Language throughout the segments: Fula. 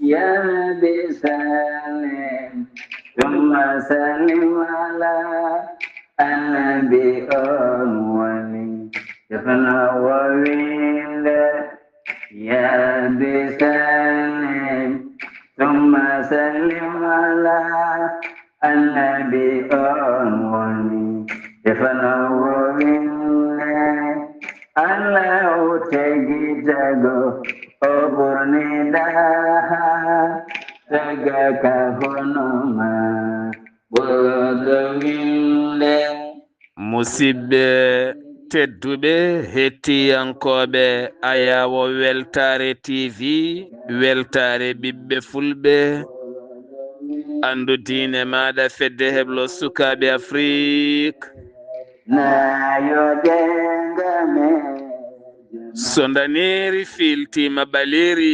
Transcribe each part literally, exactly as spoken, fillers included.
يا رب سلم ثم سلم على النبي أول. يفنى وويل. يا رب سلم ثم سلم على النبي أول. يفنى وويل. Alla o tagi tago, o ɓurni ɗaha, taga ka hono ma, ɓurɗo winde. Musidɓe tedduɓe, hettiyankooɓe Ayawo Weltaare T V, Weltaare ɓiɓɓe Fulɓe, anndu diine maaɗa, fedde heblo sukaaɓe Afrik. Nayo denga me. So ndaneeri fiiltiima ɓaleeri,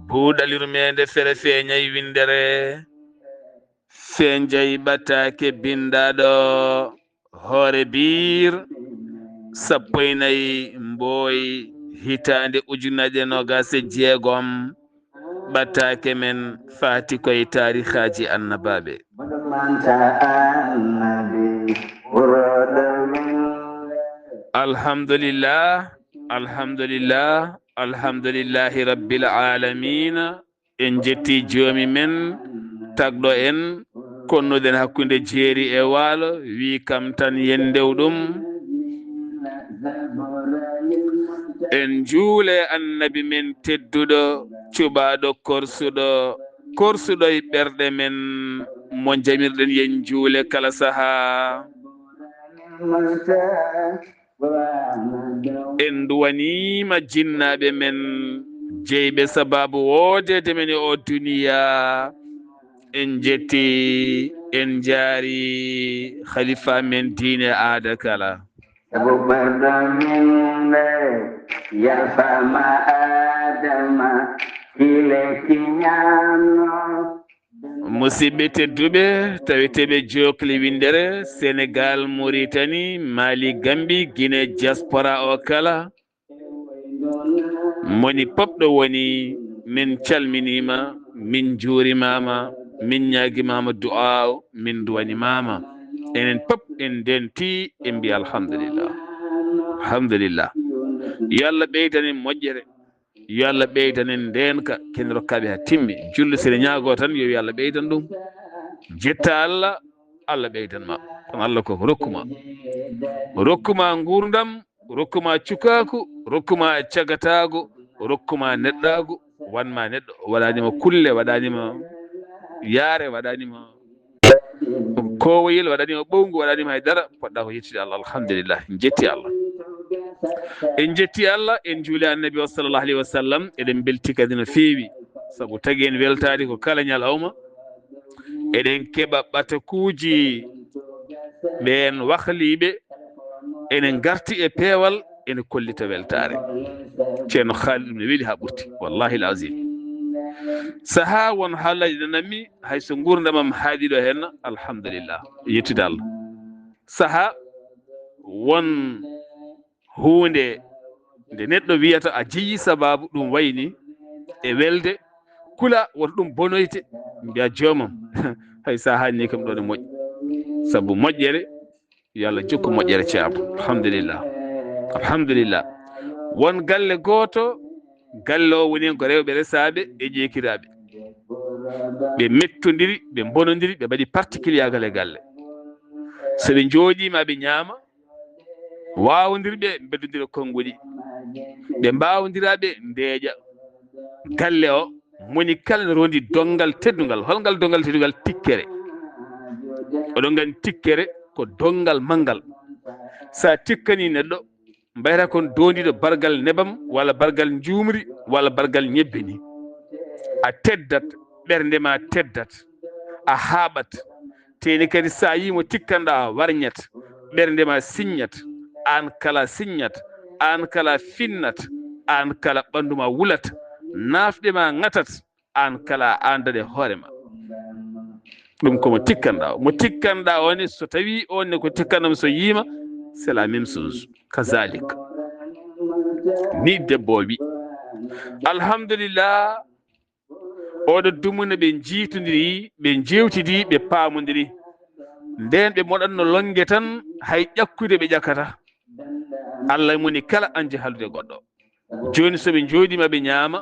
buuɗal yurmeende fere feeñay winndere. Fenjay ɓataake binndaaɗo hoore biir, sappo e nayi mbooy, hitaande ujunaaje noogaas e jeegom. Ɓataake men faati koye taarihaaji annabaaɓe. Manta annabi, ɓurɗo min. Alhamdulillah, alhamdulillah, alhamdulillahi rabbil aalamiina. En njetti joomi men, tagɗo en, konnuɗen hakkunde jeeri e waalo, wi kam tan yen ndew ɗum. En njuule annabi men tedduɗo, cuɓaaɗo korsuɗo, korsuɗo e ɓerɗe men, mo jamirɗen yen njuule kala sahaa. En nduwaniima jinnaaɓe men, jeyɓe sabaabu woodeede men e oo duniyaa. En njetti, en njaari khalifa men diine aada kala. Sabu ɓerɗo min nde yalfaama Aadama, kile kiñaano. Musidɓe tedduɓe, taweteeɓe jookli winndere, Senegal, Mauritanie, Mali, Gambie, Guinée, diaspora o kala. Moni pop ɗo woni, min calminiima, min njuurimaama, min ñaagimaama du'aaw, min duwanimaama. Enen pop en ndenti, en mbi alhamdulillah. Alhamdulillah. Yo Allah ɓeydan en moƴƴere. Yo Allah ɓeydan en ndeenka, ken rokkaaɓe haa timmi. Julɗo sene ñaagoo tan, yo Allah ɓeydan ɗum. Jetta Allah, Allah ɓeydan ma. Kono Allah ko rokku ma. Rokku ma nguurndam, rokku ma cukaaku, rokku ma cagataagu, rokku ma neɗɗaagu, wan ma neɗɗo. Waɗaani ma kulle, waɗaani ma yaare, waɗaani ma koowoyel, waɗaani ma ɓowngu, waɗaani ma hay dara, poɗɗa ko yettude Allah. Alhamdulillah, en jetti Allah. En jetti Allah, en njuuli Annabi o sallallahu alayhi wa sallam, eɗen mbelti kadi no feewi, sabu tagi en weltaade ko kala ñalawma. Eɗen keɓa ɓatakuuji ɓeen wahliiɓe, ene ngarti e peewal, ene kollita weltaare. Ceerno Khalid ɗum ne weli haa ɓurti, wallahi al azim. Sahaa won haalaaji nanammi, hay so nguurndam am haaɗi ɗo heen, alhamdulillah, yettude Allah. Sahaa won huunde nde neɗɗo wiyata a jeyi sabaabu ɗum wayni e welde, kula woto ɗum bonoyte, mbiya joomam, hay sa haanni kam ɗo ne moƴƴi. Sabu moƴƴere, yo Allah jokku moƴƴere ceerno. Alhamdulillah. Alhamdulillah. Won galle gooto, galle o woni heen ko rewɓe resaaɓe e jeekiraaɓe. Ɓe mettondiri, ɓe mbonondiri, ɓe mbaɗi particulier galle galle. So ɓe njooɗiima, ɓe ñaama, waawondirɓe, mbeddondira konnguɗi. Ɓe mbaawondira, ɓe ndeeƴa. Galle o, moni kala ne rondi donngal teddungal. Holngal donngal teddungal? Tikkere. Oɗon nganndi tikkere ko donngal manngal. Sa tikkani neɗɗo, mbayata kon doondiiɗo bargal nebam, walla bargal njuumri, walla bargal ñebbe ni. A teddat, ɓernde ma teddat, a haaɓat. Teni kadi sa yii mo tikkanɗa warñat, ɓernde ma siññat, aan kala siññat, aan kala finnat, aan kala ɓanndu ma wulat, naafɗe ma ŋatat, aan kala aan daɗe hoore ma. Ɗum ko mo tikkanɗa o. Mo tikkanɗa o ne, so tawi on ne ko tikkanɗam, so yiima, c'est la même chose. Kazalik. Ni debbo o wi. Alhamdulillah, Oɗo dumuna ɓe njiitondiri, ɓe njeewtidi, ɓe paamondiri. Nden ɓe moɗanno lonnge tan, hay ƴakkude ɓe ƴakkata. Allah moni kala anje haaldude goɗɗo. Jooni so ɓe njooɗiima ɓe ñaama,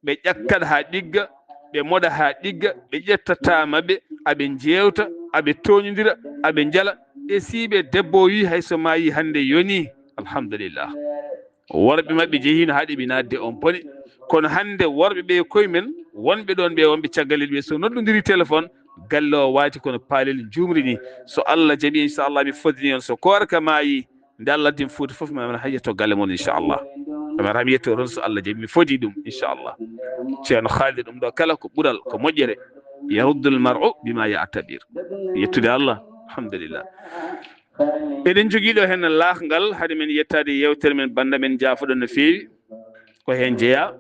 ɓe ƴakkat haa ɗigga, ɓe moɗa haa ɗigga, ɓe ƴetta taa maɓɓe, aɓe njeewta, aɓe tooñondira, aɓe njala. E si ɓe debbo o wii hay so maayi hannde yonii, alhamdulillah. Worɓe maɓɓe jehiino haa ɗiɓi naatde on bone. Kono hannde worɓe ɓe koye men, wonɓe ɗoon ɓe, wonɓe caggal leydi ɓe, so noddondiri téléphone, galle o waati kono paalel njuumri ni. So Allah jaɓi, inchallah, mi fodini on. So koorka maayi, nde Allah addi mi Fuuta fof, mi ara hay yetto galle mon, inchallah. Mi ara mi yetto toon so Allah jaɓi, mi fodi ɗum, inchallah. Ceerno Khalid, ɗum ɗo kala ko ɓural, ko moƴƴere. Yaruddul mar'u bima ya'tabir. Yettude Allah, alhamdulillah. Eɗen jogii ɗo heen laaxngal, hade men yettaade e yeewtere men, bannda men, njaafoɗon no feewi. Ko heen jeyaa.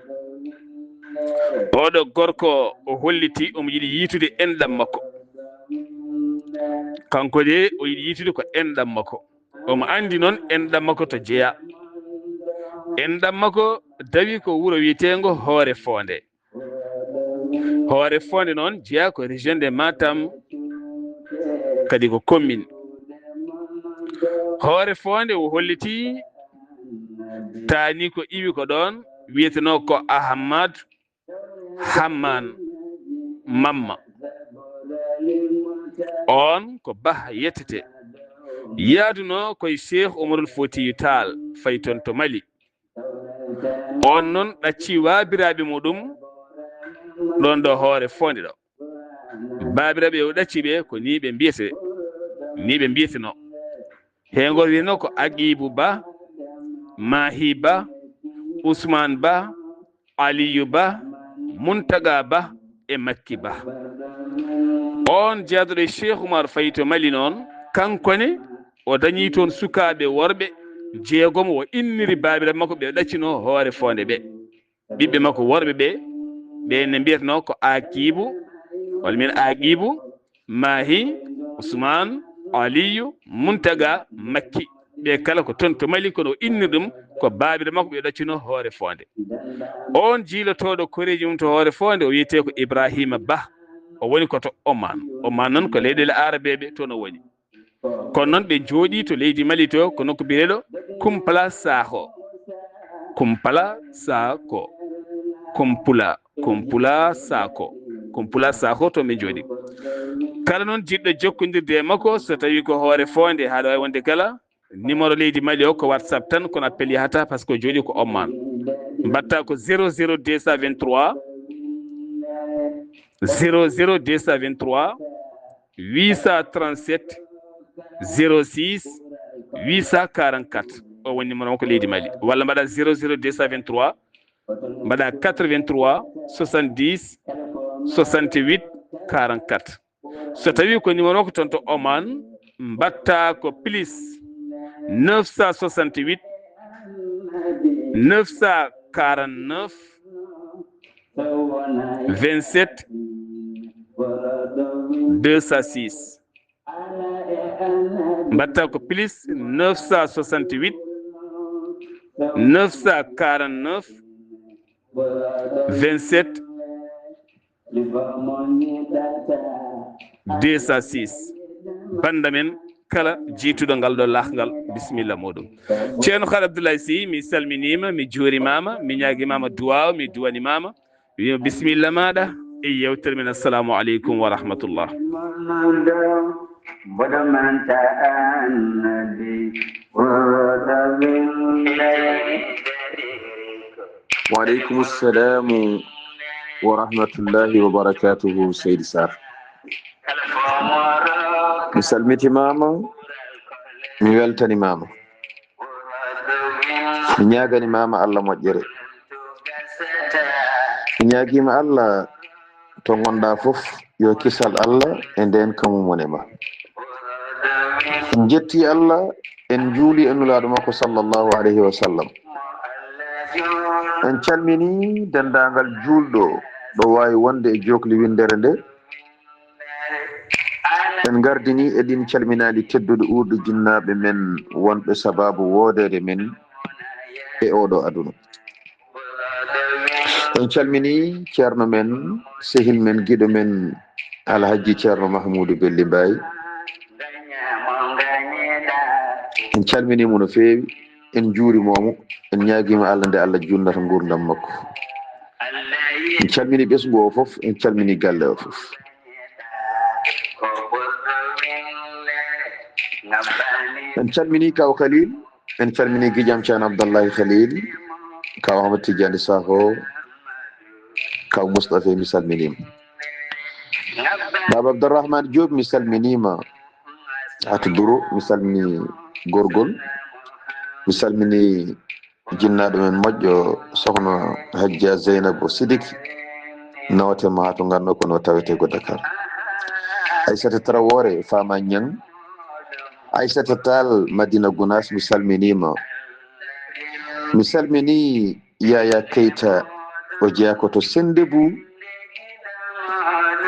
Oɗo gorko o holliti omo yiɗi yiitude enɗam makko. Kanko de o yiɗi yiitude ko enɗam makko. Omo anndi noon enɗam makko to jeyaa. Enɗam makko tawi ko wuro wiyeteengo Hoore Foonde. Hoore Foonde noon jeyaa ko région de Matam, kadi ko commune. Hoore Foonde o holliti taani ko iwi ko ɗoon, wiyetenoo ko Ahmad Hamman Mamma. On ko Bah yettete. Yaadunoo koye Cheikh Umarul Fotiyu Taal, fayi toon to Mali. On noon ɗaccii waabiraaɓe muɗum ɗoon ɗo Hoore Foonde ɗo. Baabiraaɓe o ɗaccii ɓe ko nii ɓe mbiyetee, nii ɓe mbiyetenoo. Heen goo wiyetenoo ko Agibu Ba, Mahi Ba, Usmaan Ba, Aliyu Ba, Muntaga Ba e Makki Ba. On jeyaaɗo e Cheikh Oumar Faye to Mali noon, kanko ne o dañii toon sukaaɓe worɓe jeegom, o inniri baabiraaɓe makko ɓe o ɗaccinoo Hoore Foonde ɓe. Ɓiɓɓe makko worɓe ɓe, ɓe ne mbiyetenoo ko Akibu, walla min Agibu, Mahi, Usmaan, Aliyu, Muntaga, Makki. Ɓe kala ko toon to Mali, kono o innir ɗum ko baabiraaɓe makko ɓe ɗaccinoo Hoore Foonde. On jiilotooɗo koreeji mum to Hoore Foonde, o wiyetee ko Ibrahima Ba. O woni ko to Oman. Oman noon ko leyɗeele aarabeeɓe, toon o woni. Kono noon ɓe njooɗii to leydi Mali to, ko nokku biyeteeɗo Kumpala Sakho. Kumpala Sakho. Kumpula, Kumpula Sakho. Kumpula Sakho to ɓe njooɗii. Kala noon jiɗɗo jokkondirde e makko, so tawii ko Hoore Foonde, haɗa waawi wonde kala, numéro leydi Mali o ko WhatsApp tan, kono appel yahata, par ce que o jooɗii ko Oman. Mbaɗta ko zéro zéro deux cent vingt-trois, zéro zéro deux cent vingt-trois, huit cent trente-sept, zéro six, huit cent quarante-quatre. O woni numéro makko leydi Mali. Walla mbaɗa zéro zéro deux cent vingt-trois, mbaɗa quatre-vingt-trois, soixante-dix, soixante-huit, quarante-quatre. So tawii ko numéro makko toon to Oman, mbaɗta ko plus neuf cent soixante-huit, neuf cent quarante-neuf, vingt-sept, deux cent six. Mbaɗta ko plus neuf cent soixante-huit, neuf cent quarante-neuf, vingt-sept, deux cent six. Bannda men kala jiituɗo ngal ɗo laaxngal, bisimilla muɗum. Ceerno Khalil Abdoulaye Sy, mi salminiima, mi juurimaama, mi ñaagimaama duwaaw, mi duwanimaama. Wiyo bisimilla maaɗa e yeewtere men. Assalamu aleykum wa rahmatullah. Mboɗo manta annabi, woɗo ɓe. Wa aleykum salamu wa rahmatullahi wa barakatuhu, Seydi Sarr. Mi salmitimaama, mi weltanimaama. Mi ñaagani maama Allah moƴƴere. Mi ñaagiima Allah to ngonɗa fof, yo kisal Allah e ndeen kammu mon e ma. En njetti Allah, en njuuli e Nulaaɗo makko sallallahu alayhi wa sallam. En calmini denndaangal juulɗo ɗo waawi wonde e jookli winndere nde. En ngardini e ɗin calminaali tedduɗo uurɗo jinnaaɓe men wonɓe sabaabu woodeede men e oɗo aduna. En calmini ceerno men, sehil men, giɗo men, Alhaji Ceerno Mahmuudu Belli Mbaay. En calmini mo no feewi, en njuurima mo, en ñaagima Allah nde Allah junnata nguurndam makko. En calmini ɓesngu o fof, en calmini galle o fof. En calmini Kaw Khalil, en calmini giƴam Ceerno Abdallahi Khalil, Kaw Ahmad Tidiane Sakho, Kaw Moustapha, mi salminima. Baba Abdourahmane Diop, mi salminima. Atou Duro, mi salmini gorgol. Mi salmini jinnaaɗo men moƴƴo, sohna Hajja Zeynabo Sidiki, nawte ma to nganndo ko no tawete ko Dakar. Aissata Traoré, Fama Niang, Aissata Tall, Madina Gounass, mi salminima. Mi salmini Yaya Keita, o jeyaa ko to Sendebou,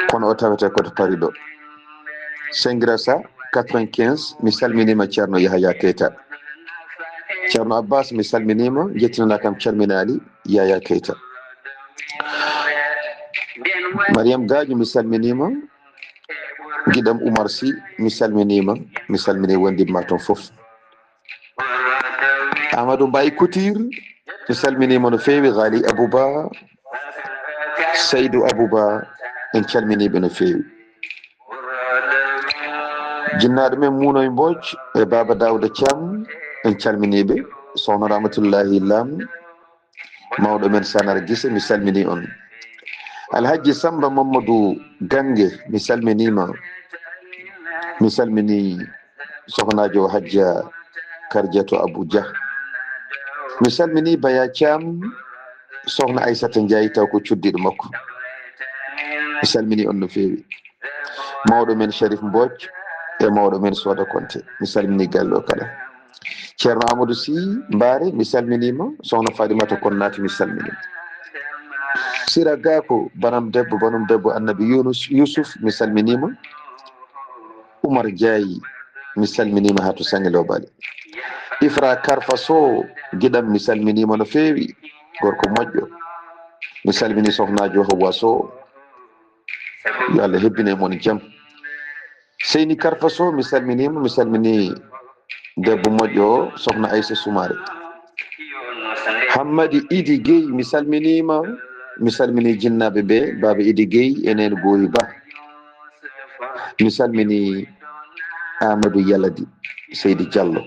kono o tawete ko to Paris ɗo. Sengrasa quatre-vingt-quinze, mi salminima Ceerno Yahaya Keita. Ceerno Abbas, mi salminima, jettinana kam calminaali Yaya Keita. Mariam Gadio, mi salminima. Giɗam Oumar Sy, mi salminima, mi salmini wondiɓe ma toon fof. Amadou Mbaye Couture, mi salminima no feewi, Ghali Abouba, Seydou Abouba, en calminiɓe no feewi. Jinnaaɗo men Muunoy Mbodj e Baba Daouda Thiam, en calminiɓe. Sohna Ramatullahi Lam, mawɗo men Sanar Gise, mi salmini on. Alhaji Samba Mamadou Gange, mi salminima. Mi salmini sohnajo Hajja Kardiatou Abou Dia. Mi salmini Baya Thiam, sohna Aissata Ndiaye, taw ko cuddiɗo makko. Mi salmini on no feewi. Mawɗo men Sharif Mbodj e mawɗo men Soda Konte. Mi salmini galle o kala. Ceerno Amadou Sy Mbaare, mi salminima. Sohna Fatimata Konnate, mi salminima. Sira Gako, banam debbo, banum debbo Annabi Yunus, Yusuf, mi salminima. Oumar Ndiaye, mi salminima haa to Saŋe Lobale. Ifra Karfa Sow, giɗam, mi salminima no feewi. Gorko moƴƴo. Mi salmini sohnajo Hawwa Sow. Yo Allah hebbine mon jam. Seyni Karfa Sow, mi salminima, mi salmini debbo moƴƴo o, sohna Aissa Soumaré. Hammadi Idi Gueye, mi salminima, mi salmini jinnaaɓe ɓe, Baba Idi Gueye, enen Goyi Ba. Mi salmini Amadou Yaladi, Seydi Diallo.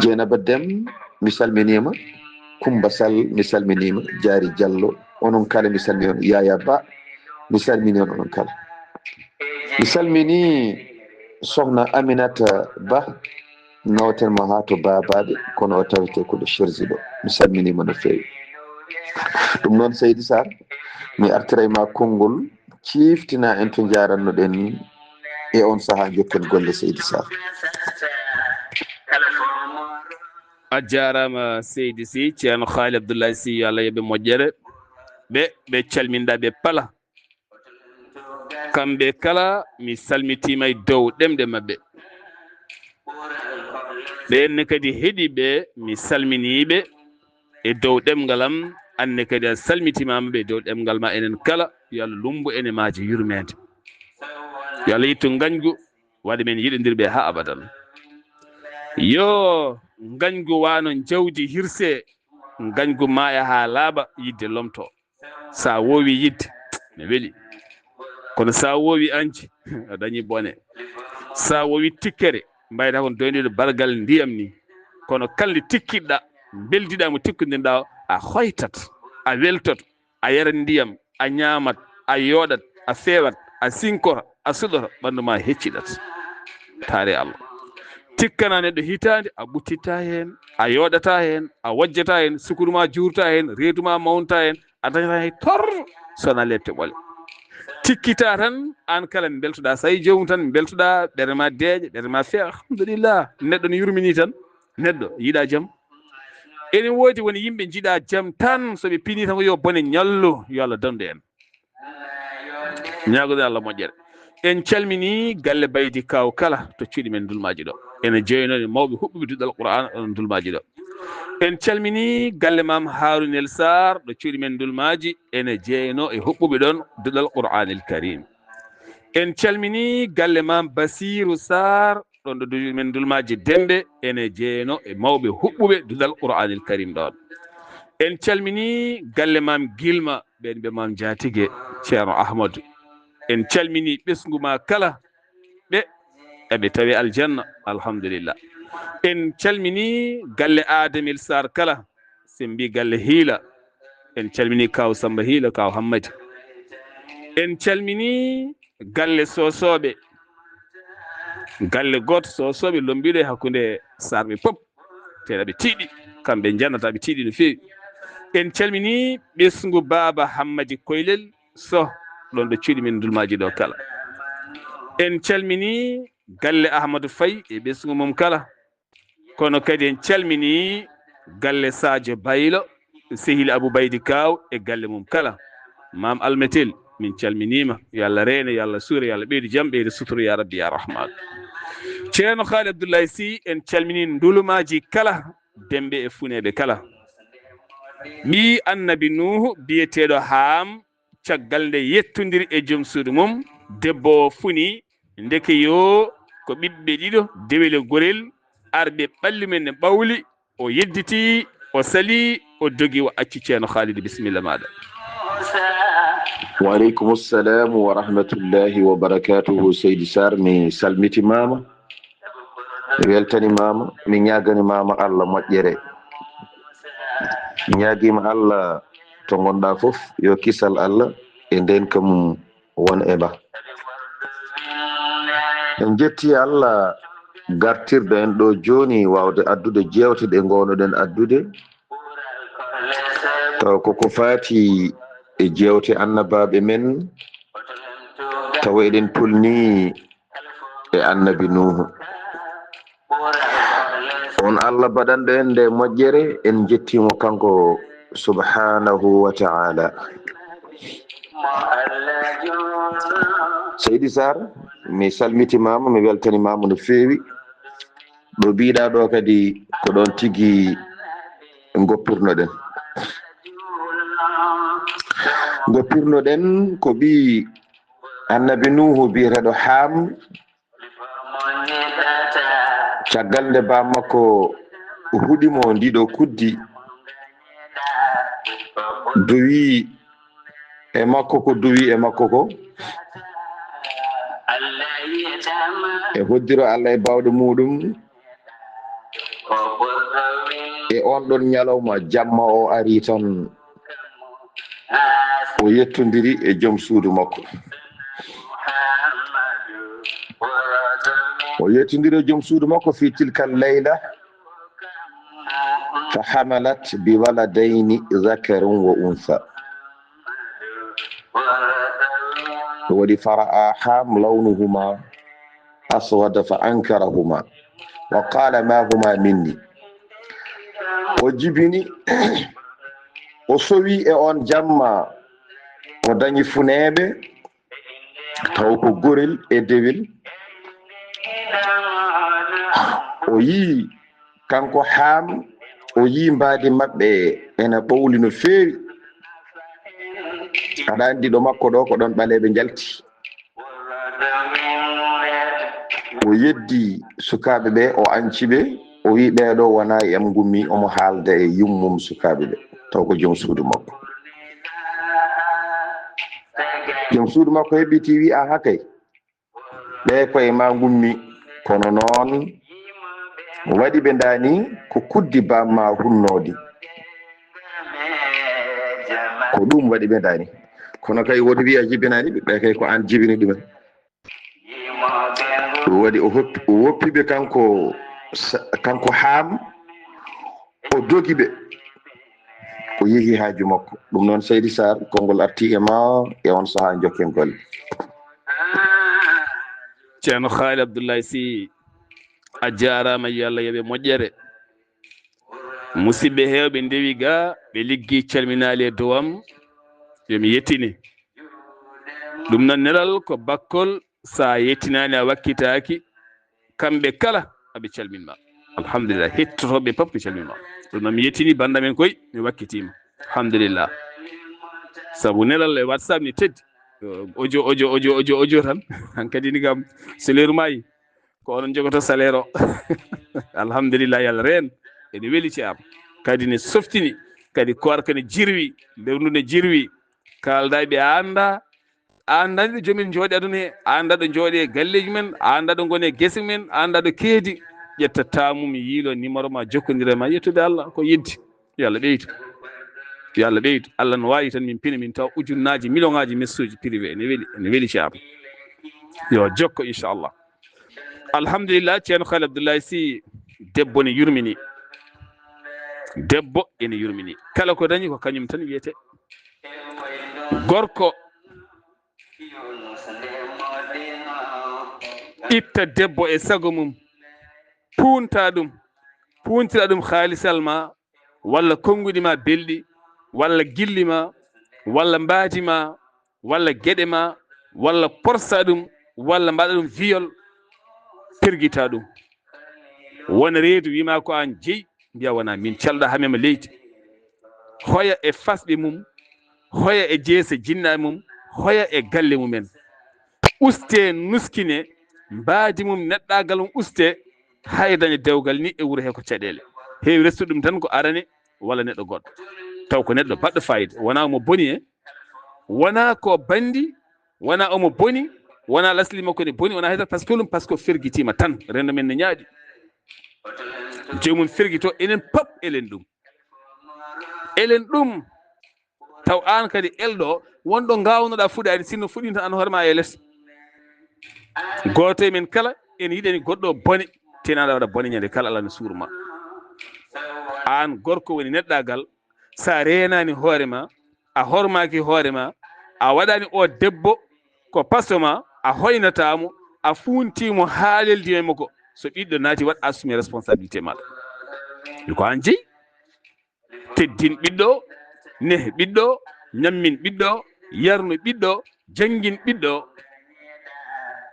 Dieynaba Dem, mi salminima, Kumba Sall, mi salminima, Diary Diallo, onon kala mi salmini on, Yaya Ba, mi salmini on, onon kala. Mi salmini sohna Aminata Ba, nawten mo haa to Babaɓe, kono o tawete ko ɗo Cherzi ɗo. Mi salminima no feewi. Ɗum noon, Seydi Sarr, mi artiray ma konngol, ciftina en to njarannoɗen e on sahaa, jokken golle, Seydi Sarr. A jaaraama, Seydi Sy, Ceerno Haali Abdullahi Sy, yo Allah yoɓe moƴƴere. Ɓe, ɓe calminɗa ɓe pala. Kamɓe kala, mi salmitiima e dow ɗemɗe maɓɓe. Ɓeen ne kadi heɗiiɓe, mi salminii ɓe e dow ɗemngal am. Aan ne kadi a salmitiima e dow ɗemngal ma. Enen kala, yo Allah lummbu en e maaje yurmeende. Yo Allah ittu ngañgu, waɗa men yiɗondirɓe haa abadan. Yo ngañgu wano njawdi hirse, ngañgu maaya haa laaɓa, yiɗde lomto. Sa woowi yiɗde, ne weli. Kono sa woowi añde, a dañi bone. Sa woowi tikkere, mbayda ko doynude bargal ndiyam ni. Kono kala nde tikkiɗa, beldiɗa mo tikkodinɗa o, a hoytat, a weltot, a yarat ndiyam, a ñaamat, a yooɗat, a feewat, a sinkora, a suɗora, ɓanndu ma hecciɗat. Taare Allah. Tikkana neɗɗo hitaande, a ɓuttitta heen, a yooɗata heen, a wojjata heen, sukuru ma juurta heen, reedu ma mawnta heen, a dañata hay tor, sona lepte ɓole. Tikkita tan, aan kala mbeltoɗa, so tawi joomum tan mbeltoɗa, ɓernde ma deeƴa, ɓernde ma feewa, alhamdulillah, neɗɗo ne yurmini tan, neɗɗo yiɗa jam. Ene woodi won yimɓe njiɗa jam tan, so ɓe pini tan ko yo bone ñallu, yo Allah dandu en. Ñaagoɗen Allah moƴƴere. En calmini galle Baydi Kaaw kala to cuuɗi men Dulmaaji ɗo. Ene jeynoo e mawɓe huɓɓuɓe duɗal Qur'aana ɗon Dulmaaji ɗo. En calminii galle Maam Haarunel Saar, ɗo cuuɗi men Ndulmaaji, ene jeyanoo e huɓɓuɓe ɗoon duɗal Qur'aanil Kariim. En calminii galle Maam Basiiru Saar, ɗoon ɗo cuuɗi men Ndulmaaji Demmbe, ene jeyanoo e mawɓe huɓɓuɓe duɗal Qur'aanil Kariim ɗoon. En calminii galle Maam Gilma, ɓeen ɓe Maam Jaatige, Ceerno Ahmadu. En calminii ɓesngu maa kala, ɓe eɓe tawi aljanna, alhamdulillah. En calminii galle Adamil Saar kala, so en mbii galle Hiila, en calminii Kaaw Sammba Hiila, Kaaw Hammadi. En calminii galle Soosooɓe, galle gooto Soosooɓe lombiiɗo e hakkunde Saarɓe pop, teeɗa ɓe tiiɗi, kamɓe njannata ɓe tiiɗi no feewi. En calminii ɓesngu Baaba Hammadi Koylel, Soh, ɗoon ɗo cuuɗi men Ndulmaaji ɗo kala. En calminii galle Ahmadu Fay e ɓesngu mum kala. Kono kadi en calminii galle Sadio Baylo, Sehil Abou Baydi Kaaw e galle mum kala. Maam Almetel, min calminiima. Yo Allah reene, yo Allah suure, yo Allah ɓeydu jam, ɓeydu sutura, ya Rabbi, ya Rahmaan. Ceerno Haali Abdullahi Sy, en calminii Ndulmaaji kala, Demmbe e Funeeɓe kala. Ɓii Annabi Nuuhu biyeteeɗo Haam, caggal nde yettondiri e joom suudu mum, debbo o funi, ndeke yoo ko ɓiɓɓe ɗiɗo, dewel e gorel, arɓe ɓalli men ne ɓawli, o yedditi, o sali, o dogi, o acci. Ceerno Khalid, bisimilla maaɗa. Wa aleykum salam wa rahmatullahi wa barakatuhu, Seydi Sarr, mi salmitimaama. Mi weltanimaama, mi ñaagani maama Allah moƴƴere. Mi ñaagiima Allah to ngonɗaa fof, yo kisal Allah e ndeenka mum won e ma. En njetti Allah gartirɗo en ɗo jooni waawde addude jeewte ɗe ngoonoɗen addude. Taw koko faati e jeewte annabaaɓe men, tawa eɗen tolnii e Annabi Nuuhu. On Allah baɗanɗo en nde moƴƴere, en njettii mo kanko subhaanahu wa ta'ala. Seydi Sarr, mi salmitimaama, mi weltanimaama no feewi. Ɗo mbiɗa ɗo kadi ko ɗon tigi ngoppirnoɗen. Ngoppirnoɗen ko ɓii Annabi Nuuhu biyeteeɗo Haam, caggal nde baa makko huɗi mo ndiɗo kuddi, duwi e makko ko duwi e makko ko, e hoddiro Allah e baawɗe muɗum. E on ɗon ñalawma, jamma o ari tan, o yettondiri e joom suudu makko. O yettondiri e joom suudu makko fi tilka layla, fa hamalat bi waladayni, zakarin wa unsa. O waɗi fara'a Haam lawnuhuma aswada fa ankarahuma wa qala ma huma minni. O jibini, o sowi e on jamma, o dañi funeeɓe, taw ko gorel e dewel. O yii kanko Haam, o yii mbaadi maɓɓe ena ɓowli no feewi. Aɗa anndi ɗo makko ɗo ko ɗon ɓaleeɓe njalti. O yeddi sukaaɓe ɓe, o anci ɓe, o wi ɓeeɗo wonaa e am ngummi, omo haalda e yummum sukaaɓe ɓe, taw ko joom suudu makko. Joom suudu makko heɓɓiti wi, aha kay, ɓe koye ma ngummi, kono noon waɗi ɓe ndaani ko kuddi bamma hunnoodi. Ko ɗum waɗi ɓe ndaani. Kono kay woto wiya jibinaani ɓe, ɓe kay ko aan jibini ɗumen. Ɗum waɗi o hoppi, o woppi ɓe kanko sa-, kanko Haam, o dogi ɓe. O yehi haaju makko. Ɗum noon, Seydi Sarr, konngol arti e ma e on sahaa, njokken golle. Ceerno Haali Abdullahi Sy, a jaaraama, yo Allah yoɓe moƴƴere. Musidɓe heewɓe ndewi ga, ɓe liggi calminaali e dow am, yo mi yettini. Ɗum noon, nelal ko bakkol, so a yettinaani, a wakkitaaki, kamɓe kala aɓe calmin ma. Alhamdulillah, hettotooɓe pop mi calmima. Ɗum noon mi yettini bannda men koy, mi wakkitiima. Alhamdulillah. Sabu nelal e WhatsApp ni teddi. Audio, audio, audio, audio, audio tan. Hankadi ni kam, so leeru maayi, ko onon jogoto salaire o. Alhamdulillah, Yalla reen. Ene weli Ceerno. Kadi ne softini, kadi koorka ne jirwi, lewru ndu ne jirwi. Kaalda ɓe annda, a annda ɗo jomin jooɗi aduna he, a annda ɗo jooɗi e galleeji men, a annda ɗo ngoni e gese men, a annda ɗo keedi. Ƴetta taamum, yiilo numéro ma, jokkondire ma, yettude Allah ko yeddi. Yo Allah ɓeydu. Yo Allah ɓeydu. Allah no waawi tan min pina, min tawa ujunnaaji, million ngaaji message privé. Ene weli, ene weli Ceerno. Yo jokko, inchallah. Alhamdulillah, Ceerno Khalil Abdoulaye Sy, debbo ne yurmini. Debbo ene yurmini. Kala ko dañi ko kañum tan wiyete. Gorko itta debbo e sago mum, puunta ɗum, puuntira ɗum haalisal ma, walla konnguɗi ma belɗi, walla gilli ma, walla mbaadi ma, walla geɗe ma, walla porsa ɗum, walla mbaɗa ɗum viol, pergita ɗum. Wona reedu, wima ko an jeyi, mbiya wona min, calɗa ha mema leydi. Hoya e fasɓe mum, hoya e jeese jinnaaɓe mum, hoya e galle mumen. Uste, nuskine, mbaadi mum, neɗɗaagal mum uste, hay daña dewgal ni e wuro he ko caɗeele. Heewi restude ɗum tan ko arane walla neɗɗo goɗɗo. Taw ko neɗɗo baɗɗo fayida, wona omo boni e, wona ko bandi, wona omo boni, wona lasli makko ne boni, wona hayta, parce que ɗum, parce que fergitima tan, rendo men ne ñaaɗi. Joomum fergito, enen pop elen ɗum. Elen ɗum. Taw an kadi elɗo, wonɗo ngawnoɗa fuɗaani, sinno fuɗɗinta an hoore ma e les. Gooto e men kala, ene yiɗani goɗɗo bone, tinaɗa waɗa bone ñande kala, Allah no suur ma. An gorko woni neɗɗagal, sa reenani hoore ma, a hormaki hoore ma, a waɗani o debbo ko paso ma, a hoynata mo, a funti mo ha leldi e mo ko, so ɓiɗɗo naati, waɗ assume responsabilité maɗa. Ko an jeyi. Teddin ɓiɗɗo o, neh ɓiɗɗo o, ñammin ɓiɗɗo o, yarnu ɓiɗɗo o, janngin ɓiɗɗo o.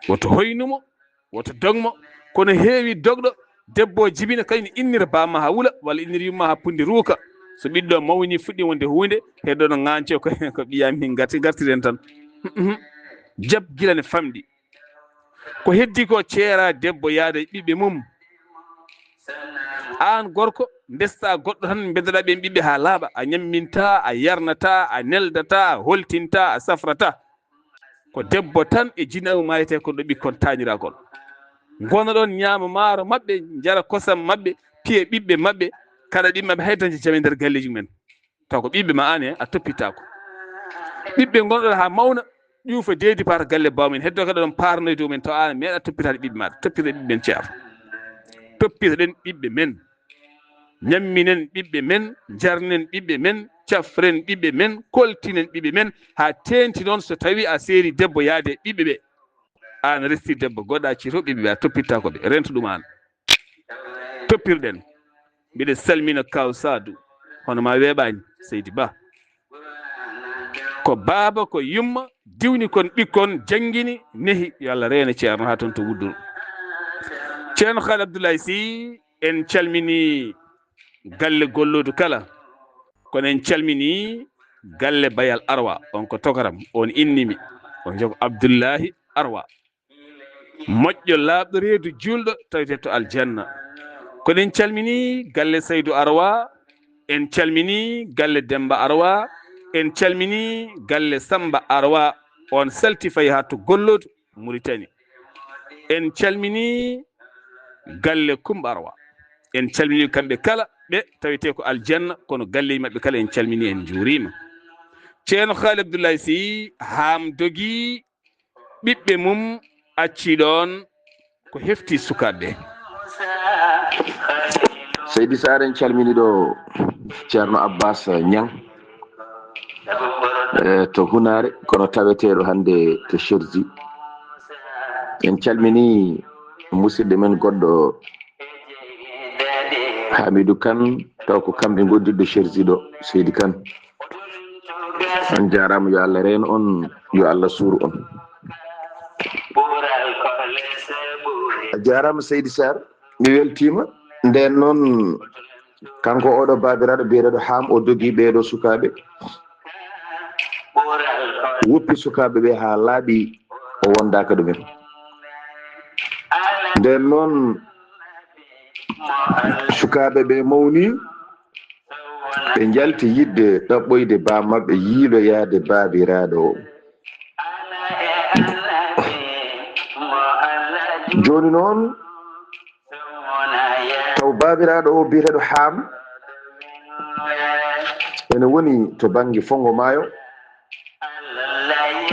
Woto hoynu mo, woto dog mo. Kono heewi dogɗo, debbo o jibina, kañum innira bamma haa wula, walla innira yumma haa punndi ruuka. So ɓiɗɗo o mawni, fuɗɗi wonde huunde, heddo no ŋaance ko, ko ɓiya min ngarti, ngartiren tan. Jab gila ne famɗi. Ko heddi ko, ceera debbo yaada e ɓiɓɓe mum. Aan gorko, ndesta goɗɗo tan, mbeddoɗaa ɓeen ɓiɓɓe haa laaɓa. A ñamminta, a yarnata, a neldata, a holtinta, a safrata. Ko debbo tan e jinaaɓe maayete kon ɗo ɓikkon taaniragol. Ngona ɗon ñaama maaro maɓɓe, njara kosam maɓɓe, piya ɓiɓɓe maɓɓe, kaɗa ɓiɓɓe maɓɓe hay dañde jam e nder galleeji mumen. Taw ko ɓiɓɓe ma aan en a toppitaako. Ɓiɓɓe ngonɗon haa mawna, ƴuufa deedi paata galle baaw men, heddo kadi ɗon paarnoyde mumen, taw aan meeɗa toppitaade ɓiɓɓe maaɗa. Toppita ɓiɓɓe men Ceerno. Toppitoɗen ɓiɓɓe men. Ñamminen ɓiɓɓe men, njarnen ɓiɓɓe men, cafren ɓiɓɓe men, koltinen ɓiɓɓe men, haa teenti noon so tawii a seeri debbo yaade e ɓiɓɓe ɓe. Aan resti debbo goɗɗo, a accii to ɓiɓɓe ɓe, a toppittaako ɓe, rento ɗum aan. Toppirɗen. Mbiɗa salmina Kaaw Saadu, hono ma weeɓaani, Seydi Ba. Ko baaba, ko yumma, diwni kon ɓikkon, janngini, nehi, yo Allah reene Ceerno haa toon to Wudduru. Ceerno Khalil Abdoulaye Sy, en calmini galle Golloodu kala, kono en calmini galle Bayal Arwa, on ko tokaram, on innimi, on joko Abdullahi Arwa. Moƴƴo, laaɓɗo reedu, juulɗo, tawete to aljanna. Kono en calmini galle Saydu Arwa, en calmini galle Demba Arwa, en calmini galle Samba Arwa, on salti fayi haa to Golloodu, Muritani. En calmini galle Kumba Arwa. En calmini kamɓe kala, ɓe tawete ko aljanna, kono galleeji maɓɓe kala en calmini, en njuuriima. Ceerno Khalil Abdoulaye Sy, haam dogi, ɓiɓɓe mum acci ɗoon ko hefti sukaaɓe. Seydi Saar, en calmini ɗo Ceerno Abbas Ñang, e to Hunaare, kono taweteeɗo hannde to Cherzi. En calmini musidɗo men goɗɗo Hamidou Kane, taw ko kamɓe ngondirɗo Cherzi ɗo, Seydi Kane. On jaaraama, yo Allah reen on, yo Allah suur on. A jaaraama Seydi Saar, mi weltiima. Nden noon, kanko oɗo baabiraaɗo biyeteeɗo Haam, o dogi ɓeeɗo sukaaɓe, woppi sukaaɓe ɓe haa laaɓi, o wondaaka ɗumen. Nden noon, sukaaɓe ɓe mawni, ɓe njalti yiɗde ɗaɓɓoyde baa maɓɓe yiiloyaade baabiraaɗo o. Jooni noon, taw baabiraaɗo o biyeteeɗo Haam ene woni to bannge fonngo maayo,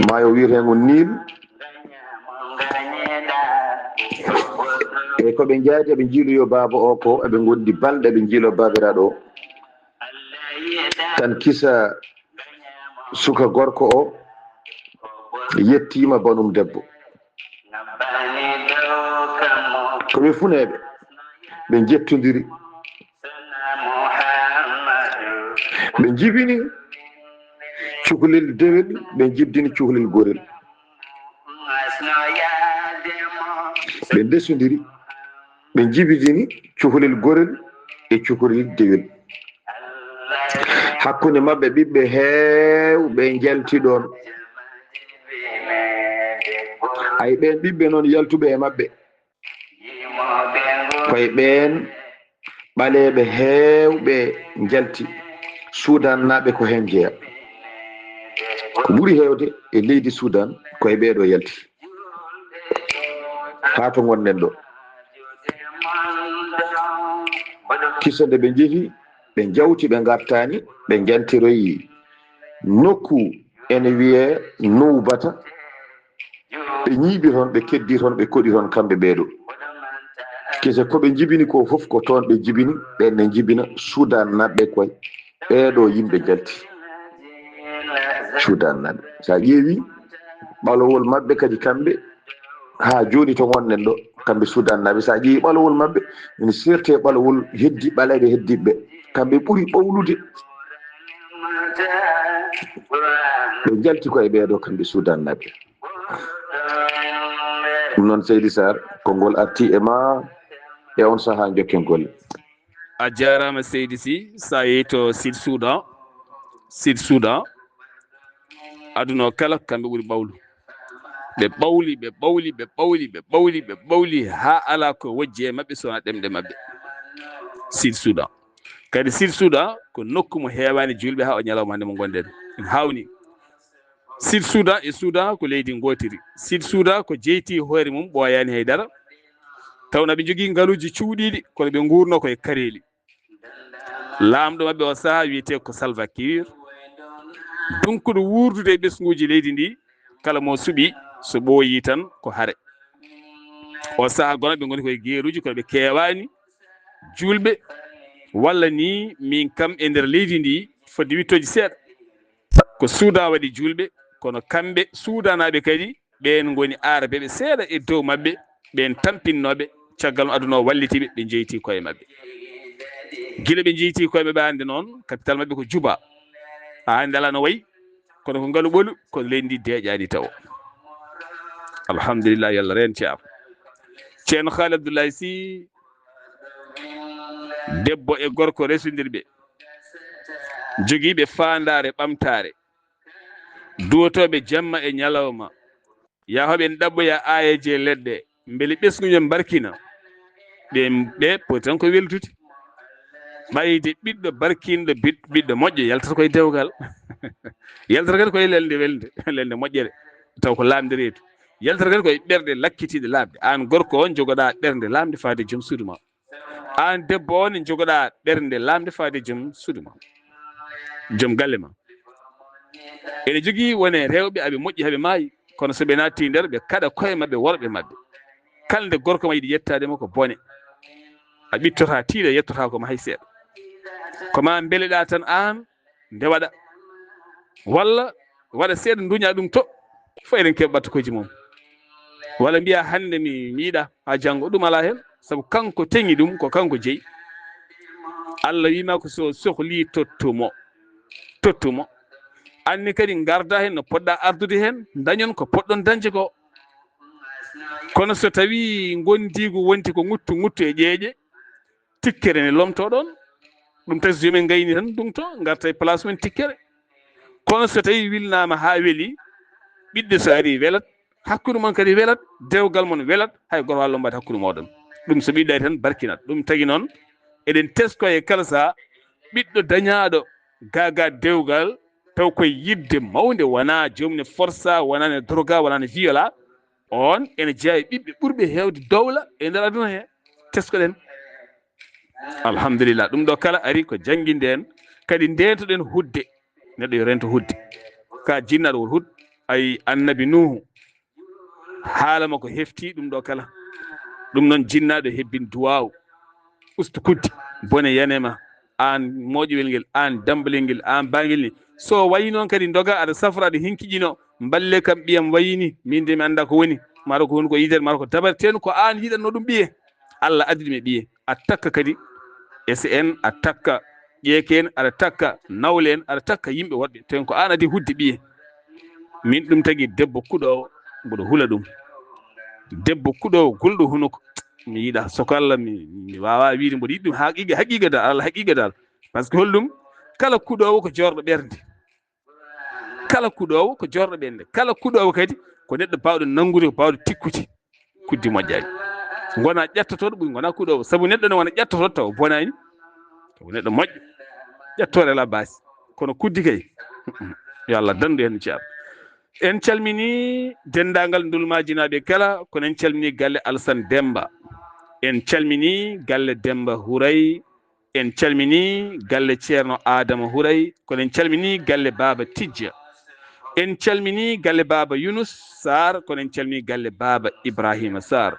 maayo wiyeteengo Niil. E ko ɓe njaadi, eɓe njiiloyo baaba o, ko eɓe ngondi balɗe, eɓe njiilo baabiraaɗo o. Tan kisa suka gorko o yettiima banum debbo. Ko ɓe funeeɓe, ɓe njettondiri. Ɓe njibini cukalel dewel, ɓe njibdini cukalel gorel. Ɓe ndesondiri, ɓe njibidini cukalel gorel e cukalel dewel. Hakkunde maɓɓe, ɓiɓɓe heewɓe njalti ɗoon. Ay, ɓeen ɓiɓɓe noon yaltuɓe e maɓɓe, koye ɓeen ɓaleeɓe heewɓe njalti. Suudaannaaɓe ko heen jeya. Ko ɓuri heewde e leydi Suudaan, koye ɓeeɗo yalti. Haa to ngonɗen ɗo. Kisa nde ɓe njehi, ɓe njawti, ɓe ngartaani, ɓe njantiroyi nokku ene wiyee Nowbata. Ɓe ñiiɓi toon, ɓe keddii toon, ɓe koɗi toon kamɓe ɓeeɗo. Kisa ko ɓe njibini ko fof, ko toon ɓe njibini, ɓeen ne njibina Suudaannaaɓe koye ɓeeɗo yimɓe njalti. Suudaannaaɓe. So a ƴeewi ɓalowol maɓɓe kadi kamɓe, haa jooni to ngonɗen ɗo, kamɓe Suudaannaaɓe, so a ƴeewi ɓalowol maɓɓe, ene seerti e ɓalowol heddi, ɓaleeɓe heddiiɓe. Kamɓe ɓuri ɓawlude. Ɓe njalti ko e ɓeeɗo kamɓe Suudaannaaɓe. Ɗum noon, Seydi Sarr, konngol arti e ma e on sahaa njokken golle. A jaaraama, Seydi Sy. So a yehii to Sud Soudan, Sud Soudan, aduna o kala, kamɓe ɓuri ɓawlu. Ɓe ɓawli, ɓe ɓawli, ɓe ɓawli, ɓe ɓawli, ɓe ɓawli, haa alaa ko wojji e maɓɓe so wonaa ɗemɗe maɓɓe. Sud Soudan. Kadi Sud Soudan ko nokku mo heewaani juulɓe haa o ñalawma hannde mo ngonɗen. Ene haawni. Sud Soudan e Soudan ko leydi ngootiri. Sud Soudan ko jeyti hoore mum, ɓooyaani hay dara. Tawnoo ɓe njogii ngaluuji cuuɗiiɗi, kono ɓe nguurnoo ko e kareeli. Laamɗo maɓɓe o sahaa wiyetee ko Salva Kiir, dunkuɗo wuurdude e ɓesnguuji leydi ndi, kala mo suɓii, so ɓooyii tan ko hare. O sahaa gono ɓe ngoni koye geeruuji, kono ɓe keewaani juulɓe, walla ni min kam e nder leydi ndi fodde wittooji seeɗa. Ko Suudan waɗi juulɓe, kono kamɓe Suudanaaɓe kadi, ɓeen ngoni aarabeeɓe seeɗa e dow maɓɓe, ɓeen tampinnooɓe, caggal no aduna o walliti ɓe, ɓe njeyti koye maɓɓe. Gila ɓe njeyti koye maɓɓe hannde noon, capital maɓɓe ko Juba. Haa hannde alaa no wayi, kono ko ngalu ɓolu, kono leydi ndi deeƴaani tawo. Alhamdulillah, yo Allah reen Ceerno. Ceerno Haali Abdullahi Sy, debbo e gorko resondirɓe, jogiiɓe faandaare ɓamtaare, duwotooɓe jamma e ñalawma, yahooɓe ene ɗaɓɓoya aayeeje e leɗɗe, mbele ɓesngu mum barkina. Ɓe, ɓe poti tan ko weldude. Ɓayde ɓiɗɗo barkinɗo, bit-, ɓiɗɗo moƴƴo yaltata koye dewgal. Yaltata kadi koye lelnde welnde, lelnde moƴƴere, taw ko laamnde reedu. Yaltata kadi koye ɓerɗe lakkitiiɗe laaɓde. Aan gorko on, jogoɗaa ɓernde laamnde faade joom suudu ma. Aan debbo on, jogoɗaa ɓernde laamnde faade joom suudu ma, joom galle ma. Ene jogii wone rewɓe aɓe moƴƴi, haɓe maayi, kono so ɓe naatti nder, ɓe kaɗa koye maɓɓe, worɓe maɓɓe. Kala nde gorko ma yiɗi yettaade ma ko bone. A ɓittotaa, tiiɗa, yettotaako ma hay seeɗa. Ko ma mbeleɗaa tan aan, nde waɗa. Walla waɗa seeɗa, nduña ɗum to. Fof eɗen keɓa ɓattukooji mum. Walla mbiya hannde mi, mi yiɗa haa janngo, ɗum alaa heen. Sabu kanko teŋi ɗum, ko kanko jeyi. Allah wiima ko so sohlii tottu mo. Tottu mo. Anni kadi ngarda heen no poɗɗa ardude heen, dañon ko poɗɗon dañde ko. Kono so tawii ngondiigu wonti ko ŋuttu ŋuttu e ƴeeƴe, Tikkere ne lomto ɗon. Ɗum tagi so yooɓe ngayni tan ndungto, ngarta e place mum tikkere. Kono so tawi wilnaama haa weli, ɓiɗɗo so ari welat, hakkunde mon kadi welat, dewgal mon welat, hay gooto waawaa lombaade hakkunde mooɗon. Ɗum so ɓiɗɗo ari tan barkinat. Ɗum tagi noon, eɗen tesko e kala sahaa, ɓiɗɗo dañaaɗo gaagaa dewgal, taw koye yiɗde mawnde, wonaa joom ne forsa, wonaa ne droga, wonaa ne viola, oon ene jeyaa e ɓiɓɓe ɓurɓe heewde dowla e nder aduna he. Teskoɗen. Alhamdulillah, ɗum ɗo kala ari ko jannginde en, kadi ndeentoɗen hudde. Neɗɗo yo rento hudde. Ka jinnaaɗo won hud, ay annabi Nuuhu, haala makko hefti ɗum ɗo kala. Ɗum noon jinnaaɗo hebbin duwaaw, ustu kuddi, bone yane ma, aan moƴƴowel ngel, aan dambalel ngel, aan baangel ni. So wayi noon kadi ndoga aɗa safra, aɗa hinkiƴino, mballe kam ɓiyam wayi ni, min de mi annda ko woni, maro ko woni ko yitere, maro ko dabarten, ko aan yiɗatno ɗum ɓiye. Allah addi ɗum e ɓiye. A takka kadi S N, a takka ƴeeke en, aɗa takka nawle en, aɗa takka yimɓe woɗɓe. Ten ko aan addi hudde ɓiye. Min ɗum tagi debbo kuɗoowo, mboɗo hula ɗum. Debbo kuɗoowo, gulɗo hunuko. Mi yiɗa, so ko Allah, mi, mi waawaa wiide mboɗo yiɗi ɗum haqiiqa, haqiiqa dal, Allah haqiiqa dal. Par ce que holɗum? Kala kuɗoowo ko joorɗo ɓernde. Kala kuɗoowo ko joorɗo ɓernde. Kala kuɗoowo kadi ko neɗɗo baawɗo nanngude, ko baawɗo tikkude. Kuddi moƴƴaani. Ngona ƴattotooɗo ɓuri ngona kuɗoowo. Sabu neɗɗo ne wona ƴattotooɗo taw o bonaani. Taw neɗɗo moƴƴo. Ƴattoore alaa baasi. Kono kuddi kay. Yo Allah danndu heen ceerno. En calminii denndaangal Ndulmaajinaaɓe kala, kono en calminii galle Alsan Demmba. En calminii galle Demmba Huray. En calminii galle Ceerno Aadama Huray, kono en calminii galle Baaba Tijja. En calminii galle Baaba Yunus Saar, kono en calminii galle Baaba Ibraahiima Saar.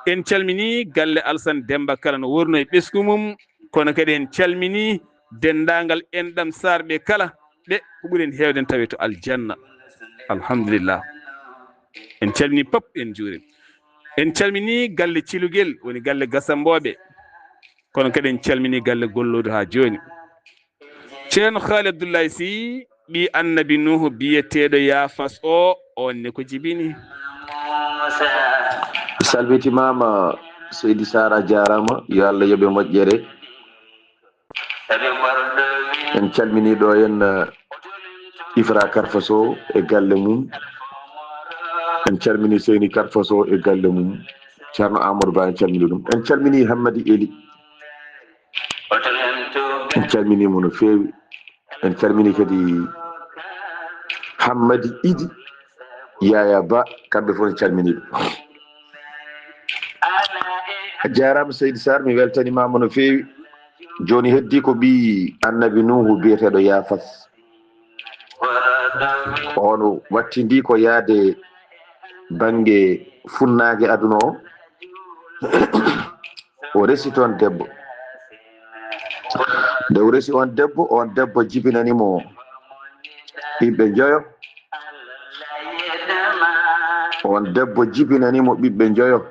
En calminii galle Alsan Demmba kala no worno e ɓesngu mum, kono kadi en calminii denndaangal enɗam Saar ɓe kala, ɓe ko ɓuri en heewde en tawi to aljanna. Alhamdulillah. En calminii pop, en njuuriima. En calminii galle Cilugel, woni galle Gasambooɓe. Kono kadi en calminii galle Golloodu haa jooni. Ceerno Haali Abdullahi Sy, ɓii Annabi Nuuhu biyeteeɗo Yaafas o, oon ne ko jibini? Salmitimaama, Seydi Saar, a jaaraama, yo Allah yoɓe moƴƴere. En calminii ɗo en, eh, Ifra Karfa Sow e galle mum. En calminii Seyni Karfa Sow e galle mum. Ceerno Amadou Ba, en calminii ɗum. En calminii Hammadi Eli. En calminii mo no feewi. En calminii kadi Hammadi Idi, Yaya Ba, kamɓe fof en calminii ɓe. A jaaraama, Seydi Saar, mi weltaniima mo no feewi. Jooni heddii ko ɓii Annabi Nuuhu biyeteeɗo Yaafas. Oon wattindii ko yahde bannge funnaange aduna o. O resi toon debbo. Nde o resi oon debbo, oon debbo jibinani mo ɓiɓɓe njoyo. Oon debbo jibinani mo ɓiɓɓe njoyo.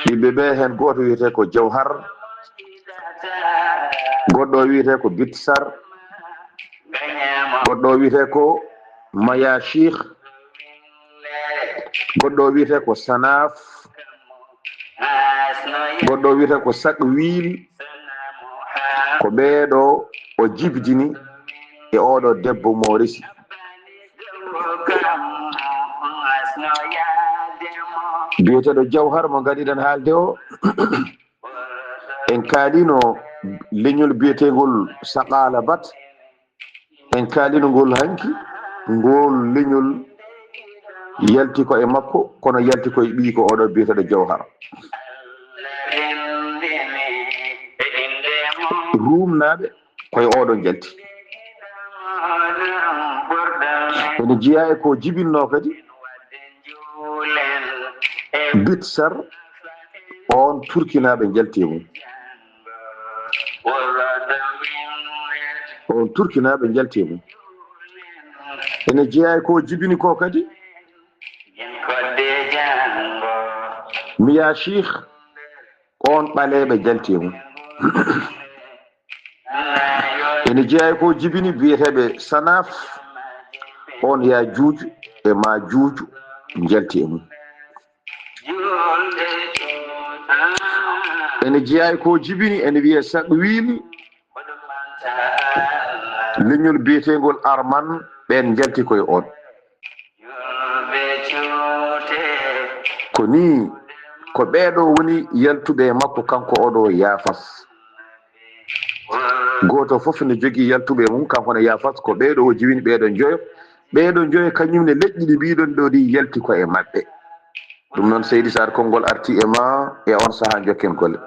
Ɓiɓɓe ɓe, heen gooto wiyetee ko Jawhar, goɗɗo o wiyetee ko Bitsar, goɗɗo o wiyetee ko Mayashikh, goɗɗo o wiyetee ko Sanaf, goɗɗo o wiyetee ko Sakwil. Ko ɓee ɗo o jibdini e oo ɗo debbo mo resi. Biyeteeɗo Jawhar mo ngaddiɗen haalde o, en kaalino leñol biyeteengol Saqalabat. En kaalino ngol hanki, ngol leñol yalti ko e makko, kono yalti ko e ɓiyi ko oɗo biyeteeɗo Jawhar. Ruumnaaɓe koye oɗo njalti. Ene jeyaa e ko jibinno kadi. Bitsar, on turkinaaɓe njalti e mum. On turkinaaɓe njalti e mum. Ene jeyaa e ko jibini ko kadi. Miya Sheikh, on ɓaleeɓe njalti e mum. Ene jeyaa e ko jibini biyeteeɓe Sanaf, on Yaajuuj e Maajuuj njalti e mum. Ene jeyaa e ko jibini, ene wiyee Saɓwiili, leñol biyeteengol Arman, ɓeen njalti koye oon. Ko nii, ko ɓeeɗo woni yaltuɓe e makko, kanko oɗo Yaafas. Gooto fof ne jogii yaltuɓe e mum, kanko ne Yaafas, ko ɓeeɗo o jibini, ɓeeɗo njoyo. Ɓeeɗo njoyo kañum ne leƴƴi ɗi mbiɗon ɗo ɗi yalti ko e maɓɓe. Ɗum noon, Seydi Sarr, konngol arti e ma e on sahaa, njokken golle.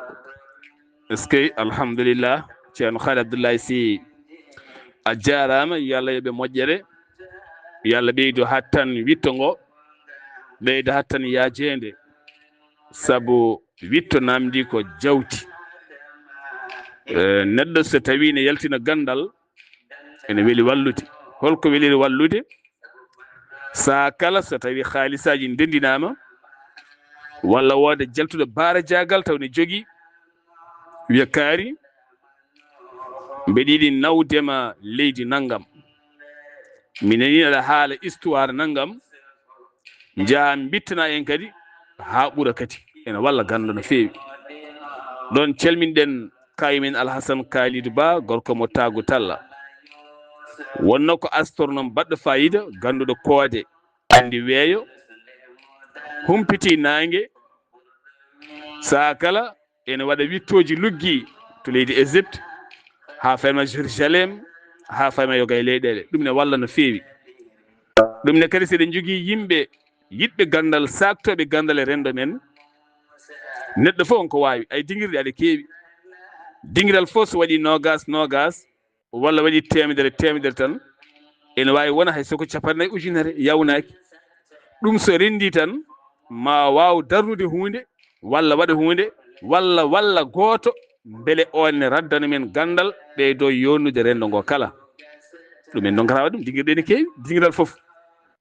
Eskey, alhamdulillah, Ceerno Haali Abdullahi Sy, a jaaraama, yo Allah yoɓe moƴƴere, yo Allah ɓeydu hattan witto ngo, ɓeyda hattan yaajeende, sabu witto naamndii ko jawti. Eh, neɗɗo so tawii ne yaltina ganndal, ene weli wallude. Holko weliri wallude? Sahaa kala so tawii haalisaaji ndendinaama, walla wooda jaltuɗo baara jaagal taw ne jogii, wiya kaari, mbeɗa yiɗi nawdema leydi nanngam. Mi nanii aɗa haala histoire nanngam, njaha mbittana en kadi haa ɓura kadi. Ene walla ganndo no feewi. Ɗoon calminɗen kaayu men Alhasan Kaalidu Ba, gorko mo Taagu Talla. Wonno ko astronome baɗɗo faayiida, gannduɗo koode, anndi weeyo, humpitii naange. Sahaa kala ene waɗa wittooji luggi to leydi Égypte, haa fayma Jérusalem, haa fayma yoga e leyɗeele. Ɗum ne walla no feewi. Ɗum ne kadi, so eɗen njogii yimɓe yiɗɓe ganndal, saaktooɓe ganndal e renndo men, neɗɗo fof on ko waawi. Ay dingirɗe aɗa keewi. Dingiral fof so waɗi noogaas, noogaas, walla waɗi teemedere, teemedere tan, ene waawi wona hay soko capanɗe nayi ujunere yawnaaki. Ɗum so renndii tan, ma waaw darnude huunde, walla waɗa huunde, walla, walla gooto, mbele oon ne raddana men ganndal, ɓeydo yooɗnude renndo ngo kala. Ɗum en ndonkata waɗde ɗum, dingirɗe ene keewi, dingiral fof.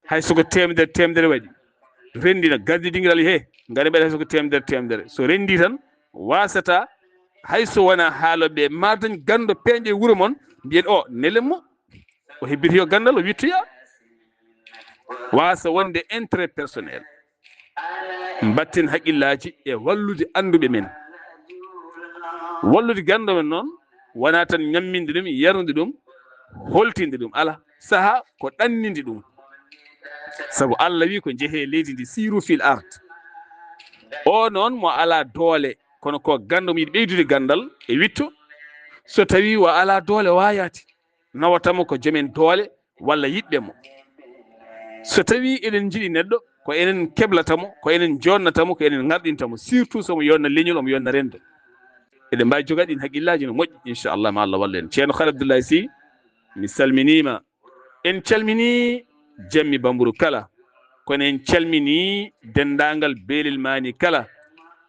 Hay soko teemedere, teemedere waɗi, renndina, gardi dingiral, he, ngare mbaɗa hay soko teemedere, teemedere. So renndii tan, waasata, hay so wonaa haalooɓe ɓe, ma dañ ganndo peeñɗo e wuro mon, mbiyen, "O, nelen mo, o hebbiti yo ganndal, o wittoya." Waasa wonde intérêt personnel. Mbatten haqqillaaji e wallude annduɓe men. Wallude ganndo men noon, wonaa tan ñamminde ɗum, yarnude ɗum, holtinde ɗum. Alaa, sahaa ko ɗanninde ɗum. Sabu Allah wii ko njehee leydi ndi, "Siiru fil ard." O noon mo alaa doole, kono ko ganndo mo yiɗi ɓeydude ganndal e witto, so tawii o alaa doole, waayaade, nawata mo ko jomen doole walla yiɗɓe mo. So tawii eɗen njiɗi neɗɗo, ko enen keblata mo, ko enen joɗnata mo, ko enen ŋarɗinta mo, surtout so mo yonna leñol, omo yonna renndo. Eɗen mbaawi jogaade ɗiin haqqillaaji no moƴƴi, inchallah, ma Allah wallu en. Ceerno Haali Abdullahi Sy, mi salminiima. En calminii Jammi Bamburu kala, kono en calminii denndaangal Beelel Maani kala,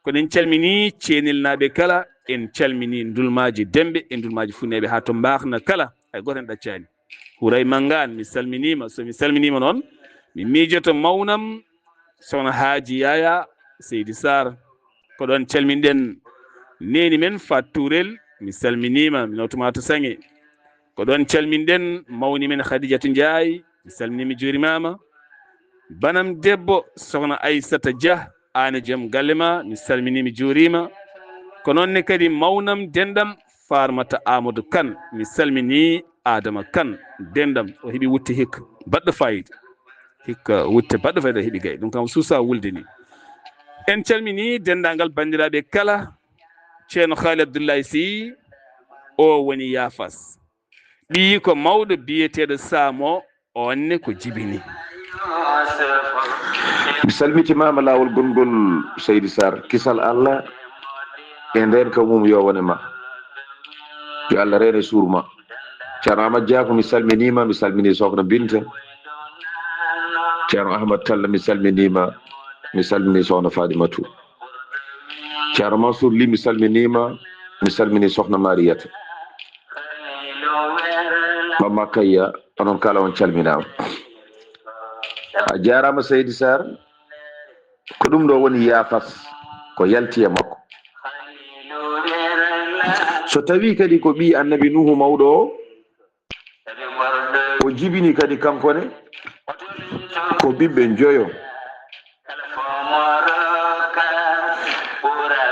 kono en calminii Ceenilnaaɓe kala, en calminii Ndulmaaji Demɓe e Ndulmaaji Funeeɓe haa to Mbaaxna kala, hay gooto en ɗaccaani. Huray Manngaan, mi salminiima. So mi salminiima noon, mi miijoto mawnam, Sokhna Haaji Yaya Seydi Sarr. Ko ɗoon calminɗen neeni men Faat Tuurel, mi salminiima, mi nawtuma to Saŋe. Ko ɗoon calminɗen mawni men Khadijatu Njaay, mi salminii, mi juurimaama. Banam debbo, Sokhna Aissata Dia, aan e joom galle ma, mi salminii, mi juuriima. Ko noon ne kadi mawnam, denɗam, Farmata Amadou Kane, mi salminii Adama Kane, denɗam, o heɓi wutte hikka, baɗɗo faayiida. Hikka wutte baɗɗo faayiida heɓi gay. Ɗum kam suusa wulde ni. En calminii denndaangal banndiraaɓe kala, Ceerno Haali Abdullahi Sy, o woni Yaafas. Ɓiyiiko mawɗo biyeteeɗo Saamo, oon ne ko jibini. Mi salmitimaama laawol gonngol, Seydi Sarr. Kisal Allah e ndeenka mum yo wone ma. Yo Allah reene suur ma. Ceerno Amadou Dia ko mi salminiima, mi salminii Sokhna Binta. Ceerno Ahmad Talla, mi salminiima, mi salminii Sokhna Fadimatu. Ceerno Mansour Ly, mi salminiima, mi salminii Sokhna Mariyata. Mama Kayya, onon kala on calminaama. A jaaraama, Seydi Sarr. Ko ɗum ɗo woni Yaafas, ko yalti e makko. So tawii kadi ko ɓii Annabi Nuuhu mawɗo o, o jibini kadi kanko ne ko ɓiɓɓe njoyo.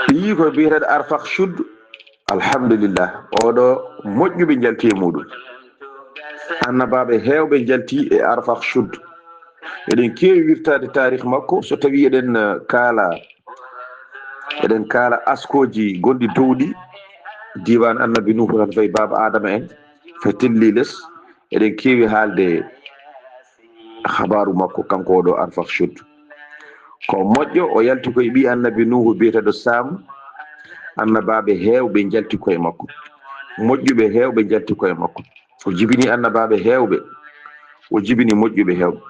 Ɓii Ko biyeteeɗo Arfak Sud. Alhamdulillah, oɗo moƴƴuɓe njalti e muɗum. Annabaaɓe heewɓe njalti e Arfak Sud. Eɗen keewi wirtaade taarih makko so tawi eɗen eh, kaala eɗen kaala askooji gonɗi dow ɗi. Diiwaan annabi Nuhu tan fayi baaba Aadama en, fayi telli les. Eɗen keewi haalde habaaru makko kanko oɗo Arfak Sud. Ko moƴƴo o yalti koye ɓii annabi Nuhu biyeteeɗo Sam. Annabaaɓe heewɓe njalti koye makko. Moƴƴuɓe heewɓe njalti koye makko. O jibini annabaaɓe heewɓe. O jibini moƴƴuɓe heewɓe.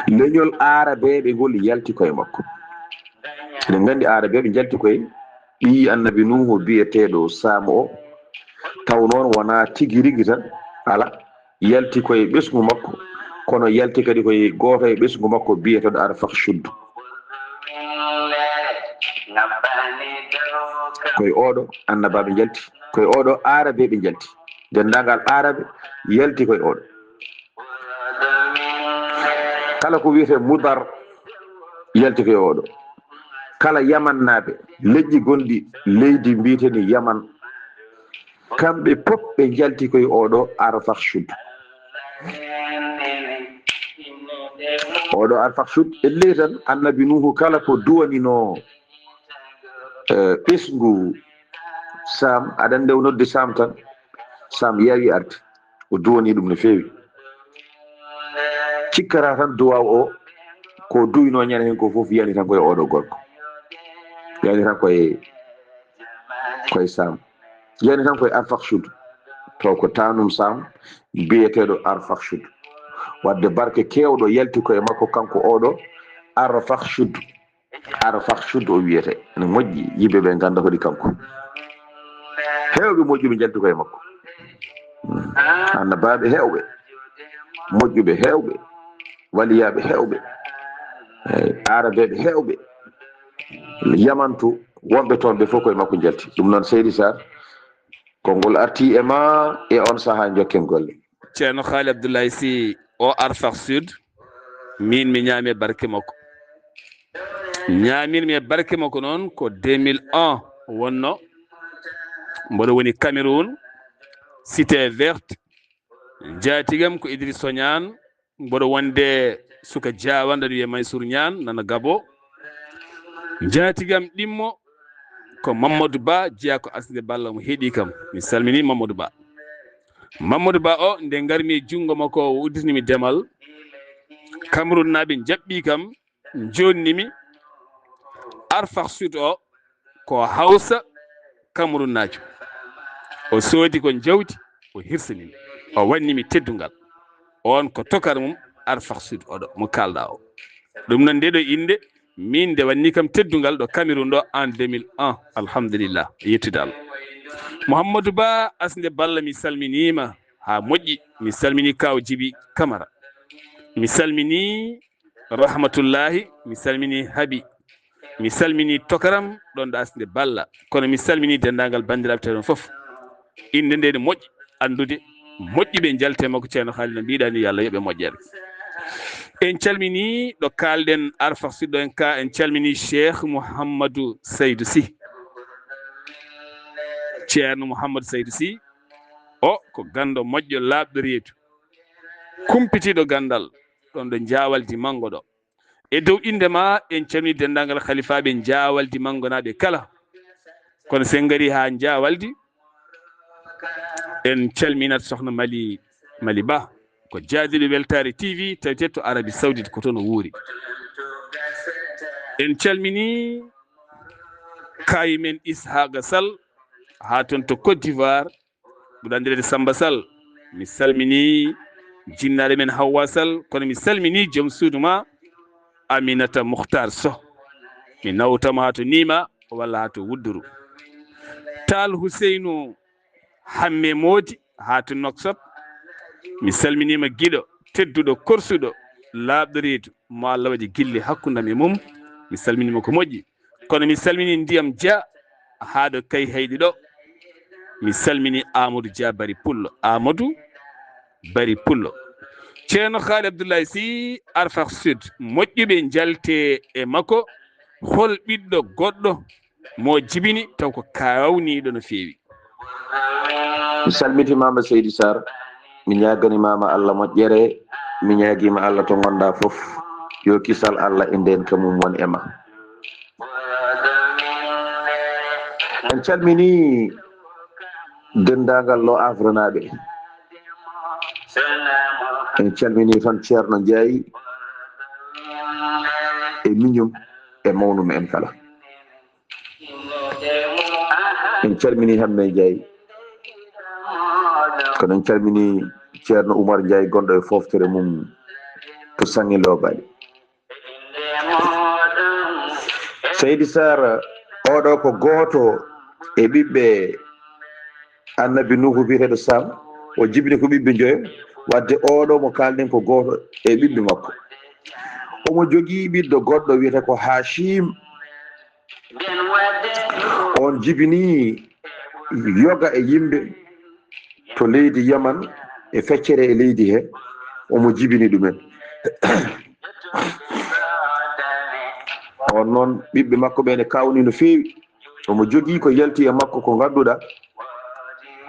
Leñol Aarabeeɓe ngol yalti koye makko. Eɗen nganndi Aarabeeɓe njalti koye ɓii annabi Nuhu biyeteeɗo Sam o. Taw noon wonaa tigi rigi tan, ala, yalti koye ɓesngu makko, kono yalti kadi koye gooto e ɓesngu makko biyeteeɗo Arfak Sud. Koye oɗo annabaaɓe njalti, koye oɗo Aarabeeɓe njalti. Denndaangal Aarabe yalti koye oɗo. Kala ko wiyetee Mudar yalti koye oɗo. Kala Yamannaaɓe, leƴƴi gonɗi leydi mbiyeteni Yaman, kamɓe pop ɓe njalti koye oɗo Arfak Sud. Oɗo Arfak Sud, en ley tan, annabi Nuhu kala ko duwaninoo eh, ɓesngu Sam, aɗa anndi o noddi Sam tan, Sam yaawi arde. O duwanii ɗum no feewi. Cikkata tan duwaaw o, ko duwinoo ñande heen ko fof yani tan koye oɗo gorko. Yani tan koye, koye Sam. Yani tan koye Arfak Sud. Taw ko taanum Sam, biyeteeɗo Arfak Sud. Waɗde barke keewɗo yalti koye makko kanko oɗo Arfak Sud. Arfak Sud o wiyetee. Ene moƴƴi, yimɓe ɓe ngannda hoɗi kanko. Heewɓe moƴƴuɓe njalti koye makko. Hmm. Annabaaɓe heewɓe, moƴƴuɓe heewɓe, waliyaaɓe heewɓe, eh, aarabeeɓe heewɓe, Yaman to, wonɓe toon ɓe fof koye makko njalti. Ɗum noon, Seydi Sarr, konngol arti e ma e on sahaa, njokken golle. Ceerno Haali Abdoulaye Sy, o Arfak Sud, miin mi ñaami e barke makko. Ñaamirmi e barke makko noon ko deux mille un wonno. Mboɗo woni Cameroun, Cité Verte. Njaatigam ko Idriss Soñaan, mboɗo wonde suka Jaawanɗo, ene wiyee Mansour Ñaan, nana Gabo. Njaatigam ɗimmo ko Mamadou Ba, jeyaa ko Asnde Balla, mo heɗii kam. Mi salminii Mamadou Ba. Mamadou Ba o, nde ngarmi e junngo makko, o udditini mi demal. Cameroun naaɓe njaɓɓii kam, njonni mi. Arfak Sud o, ko Hawsa Cameroun naajo. O soodi ko jawdi, o hirsini mi. O wanni mi teddungal. On ko tokar mum, Arfak Sud oɗo, mo kaalɗaa o. Ɗum noon, nde ɗo innde, miin nde wanni kam teddungal ɗo Cameroun ɗo en deux mille un. Alhamdulillah, yettude Allah. Mouhamadou Ba Asnde Balla, mi salminiima haa moƴƴi. Mi salminii Kaaw Jibi Kamara. Mi salminii Rahmatullahi, mi salminii Habi. Mi salminii tokaram ɗon ɗo Asnde Balla. Kono mi salminii denndaangal banndiraaɓe tedduɓe fof. Innde nde ne moƴƴi anndude, moƴƴuɓe njalte makko Ceerno Haali no mbiɗa ni, yo Allah yoɓe moƴƴere. En calminii ɗo kaalɗen Arfak Sud ɗo en ka, en calminii Cheikh Mouhamadou Seydou Sy. Ceerno Mouhamadou Seydou Sy, o ko ganndo moƴƴo, laaɓɗo reedu, kumpitiiɗo ganndal, ɗon ɗo Jaawaldi Manngo ɗo. E dow innde ma, en calminii denndaangal halifaaɓe Jaawaldi Manngo naaɓe kala. Kono so en ngarii haa Jaawaldi, en calminat Sohna Mali, Mali Ba, ko jaadiiɗo Weltaare T V, tawetee to Arabie Saoudite, ko toon o wuuri. En calminii kaayi men Ishaaqa Sall, haa toon to Côte d'Ivoire, ɓurɗo anndireede Samba Sall. Mi salminii jinnaaɗo men Hawwa Sall, kono mi salminii joom suudu ma, Aminata Mukhtar Soh. Mi nawta mo haa to Nima walla haa to Wudduru. Taal Huseynu Hamme Moodi haa to Nouakchott. Mi salminiima giɗo, tedduɗo, korsuɗo, laaɓɗo reedu, mo Allah waɗi gilli hakkunde am e mum. Mi salminiima ko moƴƴi. Kono mi salminii Ndiyam Dia haa ɗo Kayhayɗi ɗo. Mi salminii Amadou Dia Bari Pullo. Amadou Bari Pullo. Ceerno Haali Abdoulaye Sy, Arfak Sud, moƴƴuɓe njalte e makko. Hol ɓiɗɗo goɗɗo Mo jibini taw ko kawniiɗo no feewi. Mi salmitimaama Seydi Sarr, mi ñaaganimaama Allah moƴƴere, mi ñaagiima Allah to ngonɗaa fof, yo kisal Allah e ndeenka mum won e ma. En calminii denndaangal Lo Havrenaaɓe. En calminii tan Ceerno Njaay e miñum e mawnum en kala. En calminii Hammee Njaay. Kono en calminii Ceerno Umar Njaay gonɗo e fooftere mum to Saŋŋe Loobaali. Seydi Sarr, oɗo ko gooto e ɓiɓɓe Annabi Nuuhu biyeteeɗo Saam. O jibini ko ɓiɓɓe njoyo, wadde oɗo mo kaalɗen ko gooto e ɓiɓɓe makko. Omo jogii ɓiɗɗo goɗɗo wiyetee ko Haacim. On jibini yoga e yimɓe to leydi Yaman e feccere e leydi he, omo jibini ɗumen. On noon ɓiɓɓe makko ɓe ne kawni no feewi. Omo jogii ko yalti e makko ko ngannduɗaa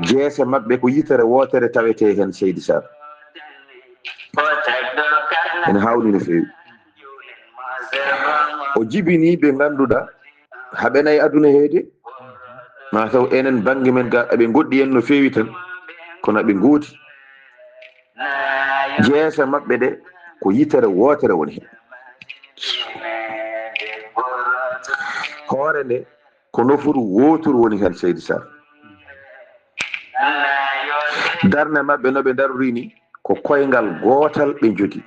jeese maɓɓe ko yitere wootere tawetee heen, Seydi Sarr. Ene haawni no feewi. O jibini ɓe ngannduɗaa haɓenay aduna heede, ma taw enen bannge men ga aɓe ngoɗɗi en no feewi tan, kono aɓe ngooti. Jeese maɓɓe ɗe ko yitere wootere woni heen. Hoore nde ko nofuru wooturu woni heen, Seydi Sarr. Darnde maɓɓe no ɓe darori ni ko koyngal gootal ɓe njogii.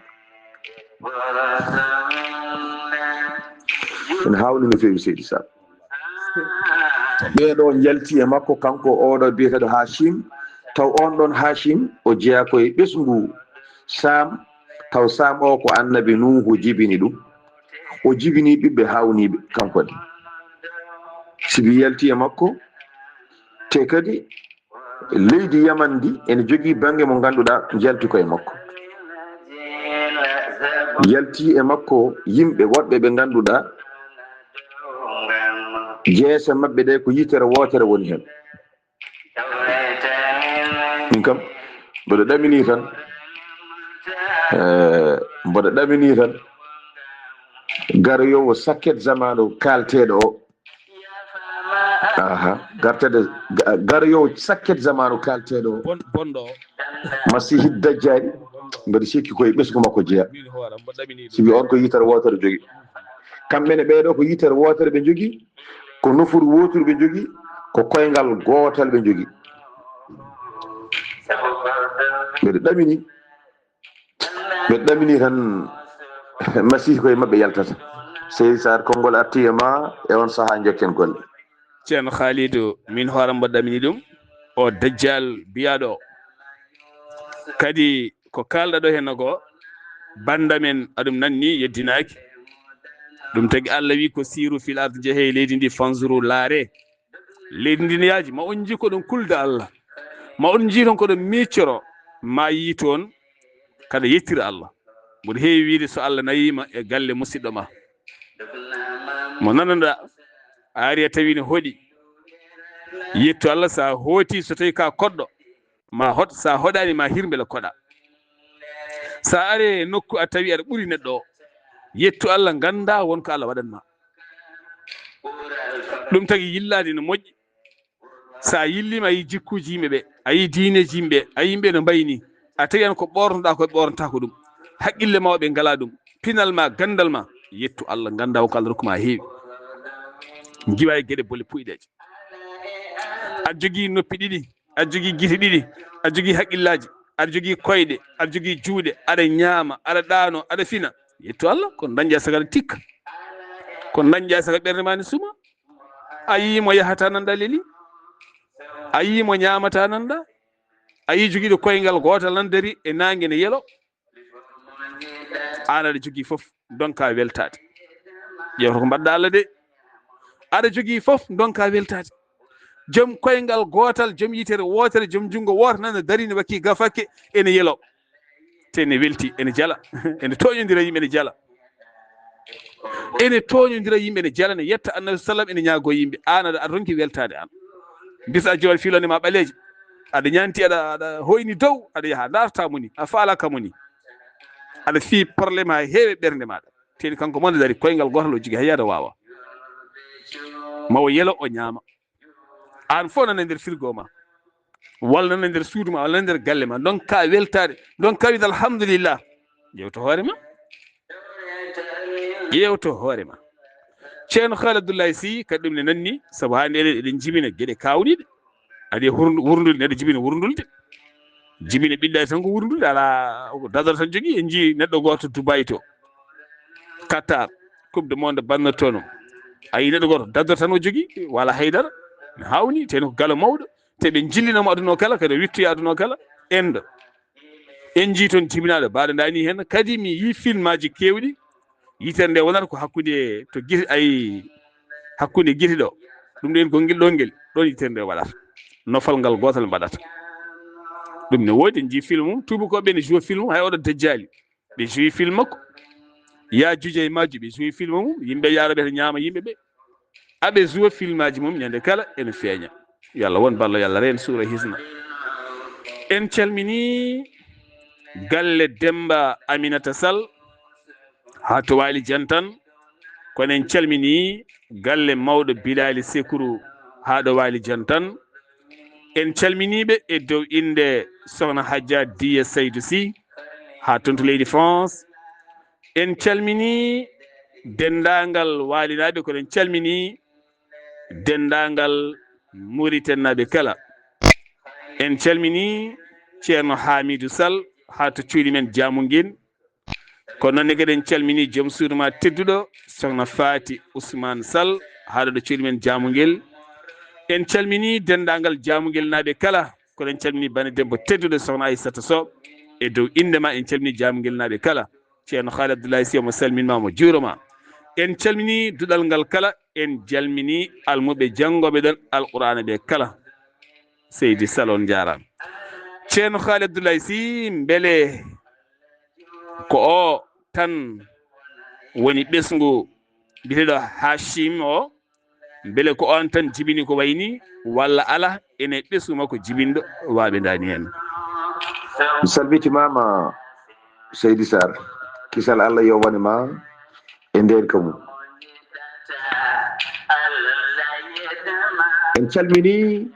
Ene haawni no feewi, Seydi Sarr. Ɓee ɗo njalti e makko, kanko oɗo biyeteeɗo Haacim, taw on ɗon Haacim o jeyaa ko e ɓesngu Saam, taw Saam o ko Annabi Nuuhu jibini ɗum. O jibini ɓiɓɓe haawniiɓe kanko ne. Sibi yalti e makko, te kadi leydi Yaman ndi ene jogii bannge mo ngannduɗaa njalti ko e makko. Yalti e makko yimɓe woɗɓe ɓe ngannduɗaa jeese maɓɓe ɗe ko yitere wootere woni heen. Min kam mboɗo ɗamini tan, eh, mboɗo ɗamini tan garoyowo sakket zamanu kalteeɗo o. Aha, gartede ga- garoyowo sakket zamanu kalteeɗo o. Bon, bonɗo o. Masihi Dajjali, mboɗo sikki koye ɓesngu makko jeyaa. Min hoore am mboɗo ɗamini ɗum. Sibi on ko yitere wootere jogii. Kamɓe ne ɓee ɗo ko yitere wootere ɓe njogii, ko nofuru wooturu ɓe njogii, ko koyngal gootal ɓe njogii. Mbeɗa ɗamini, mbeɗa ɗamini tan Masiih koye maɓɓe yaltata. Seydi Sarr, konngol arti e ma e on sahaa, njokken golle. Ceerno Khalidou, min hoore am mboɗo ɗamini ɗum. O Dajjal biyaaɗo o. Kadi ko kaalɗa ɗo heen ko bannda men aɗum nanni yeddinaaki. Ɗum tagi Allah wi ko siiru fil ard, njehee leydi ndi, fanzuru, laare. Leydi ndi no yaaji, ma on njii ko ɗon kulda Allah. Ma on njii toon ko ɗon miiccoro, ma yii toon kada yettira Allah. Mboɗo heewi wiide so Allah nayiima e galle musiɗɗo ma. Mo nananɗa, a ari a tawi ne hoɗi. Yettu Allah sa hooti so tawi ka koɗɗo. Ma hoɗ, sa hoɗaani ma hirmbele koɗa. Sa ari e nokku a tawi aɗa ɓuri neɗɗo o. Yettu Allah, ngannda won ko Allah waɗan ma. Ɗum tagi yillaade no moƴƴi. Sa yilliima a yii jikkuuji yimɓe ɓe, a yii diineeji yimɓe, a yii yimɓe no mbayi ni. A tawi an ko ɓoornoɗa ko ɓoornata ko ɗum. Haqqille ma o ɓe ngala ɗum. Pinal ma, ganndal ma, yettu Allah, ngannda won ko Allah rokku ma heewi. Njiwa e geɗe bolle puyɗeeje. Aɗa jogii noppi ɗiɗi, aɗa jogii gite ɗiɗi, aɗa jogii haqqillaaji, aɗa jogii koyɗe, aɗa jogii juuɗe, aɗa ñaama, aɗa ɗaano, aɗa fina. Yettu Allah, kono dañƴa sagal tikka. Kono dañƴa sagal ɓernde ma ne suma. A yii mo yahata nanɗa leli. A yii mo ñaamata nanɗa. A yii jogiiɗo koyngal gootal nan dari e naange ne yelo. Aan aɗa jogii fof, ndonka weltaade. Ƴeewta ko mbaɗɗa Allah de. Aɗa jogii fof, ndonka weltaade. Joom koyngal gootal, joom yitere wootere, joom junngo wooto nan ne darii ne wakki gafakke ene yelo. Te ene welti, ene jala, ene tooñondira yimɓe, ene jala. Ene tooñondira yimɓe, ene jala, ene yetta Annabi sallam, ene ñaagoo yimɓe. Aan aɗa, aɗa ronki weltaade aan. Mbisa a jowal filonde ma ɓaleeje. Aɗa ñaanti, aɗa, aɗa hoyni dow, aɗa yaha, ndaarta mo ni, a faalaaka mo ni. Aɗa fii problème haa heewe ɓernde maaɗa. Teeni kanko mo ne dari koyngal gootal o jogii, hay aɗa waawa. Ma o yelo, o ñaama. Aan fof nana nder frigo ma. Walla nana nder suudu ma, walla nana nder galle ma. Ndonka weltaade, ndonka wiide alhamdulillah. Ƴeewto hoore ma. Ƴeewto hoore ma. Ceerno Haali Abdullahi Sy, kadi ɗum ne nanni, sabu hannde eɗen, eɗen jibina geɗe kaawniiɗe. Aɗa e hurndu-, wurndulde, neɗɗo jibina wurndulde. Jibina ɓiɗɗa tan ko wurndulde, alaa, ko dador tan jogii. En njii neɗɗo gooto Dubai to, Qatar, Coupe du Monde bannotoono. A yii neɗɗo gooto dador tan o jogii, wala haydara. Ne haawni, teno ko galo mawɗo. Te ɓe njillino mo aduna o kala, kadi o wittoyi aduna o kala. Endo. En njii toon jibinaaɗo, mbaɗo ndaani heen. Kadi mi yii filmaaji keewɗi, yitere nde wonata ko hakkunde to gite, ay, hakkunde gite ɗo. Ɗum ɗo en konngel ɗo ngel, ɗoon yitere nde waɗata. Nofal ngal gootal mbaɗata. Ɗum ne woodi, en njii film mum, tuubakooɓe ne joué film mum, hay oɗo dejjaali. Ɓe joué film makko. Yaajuuji e Maajuuji, ɓe joué film mum, yimɓe yaara ɓe to ñaama yimɓe ɓe. Aɓe joué filmaaji mum ñande kala ene feeña. Yo Allah won ballo, yo Allah reen suura hisna. En calminii galle Demmba Aminata Sall haa to Waali Jantan. Kono en calminii galle mawɗo Bilaali Sekuru haa ɗo Waali Jantan. En calminii ɓe e dow innde Sokhna Hajja Diya Saydu Sy haa toon to leydi France. En calminii denndaangal Waalinaaɓe, kono en calminii denndaangal Muritaninaaɓe kala. En calminii Ceerno Haamidu Sall haa to cuuɗi men Jaamungin. Kono noon ne kadi en calminii joom suudu ma tedduɗo, Sokhna Faati Usmaan Sall, haa ɗo cuuɗi men Jaamungel. En calminii denndaangal Jaamungel naaɓe kala, kono en calminii bane debbo tedduɗo, Sokhna Aysata Sow, e dow innde ma en calminii Jaamungel naaɓe kala. Ceerno Haali Abdullahi Sy, omo salmin ma, omo juuro ma. En calminii duɗal ngal kala, en calminii almuɓɓe janngooɓe ɗoon Alqur'aana ɓe kala. Seydi Sall, on njaaraama. Ceerno Haali Abdullahi Sy, mbele ko o tan woni ɓesngu biyeteeɗo Hachim o? Mbele ko on tan jibini ko wayi nii, walla alaa ene ɓesngu makko jibinɗo waaɓe ndaani heen? Mi salmitimaama, Seydi Sarr. Kisal Allah yo wone ma e ndeenka mum. En calminii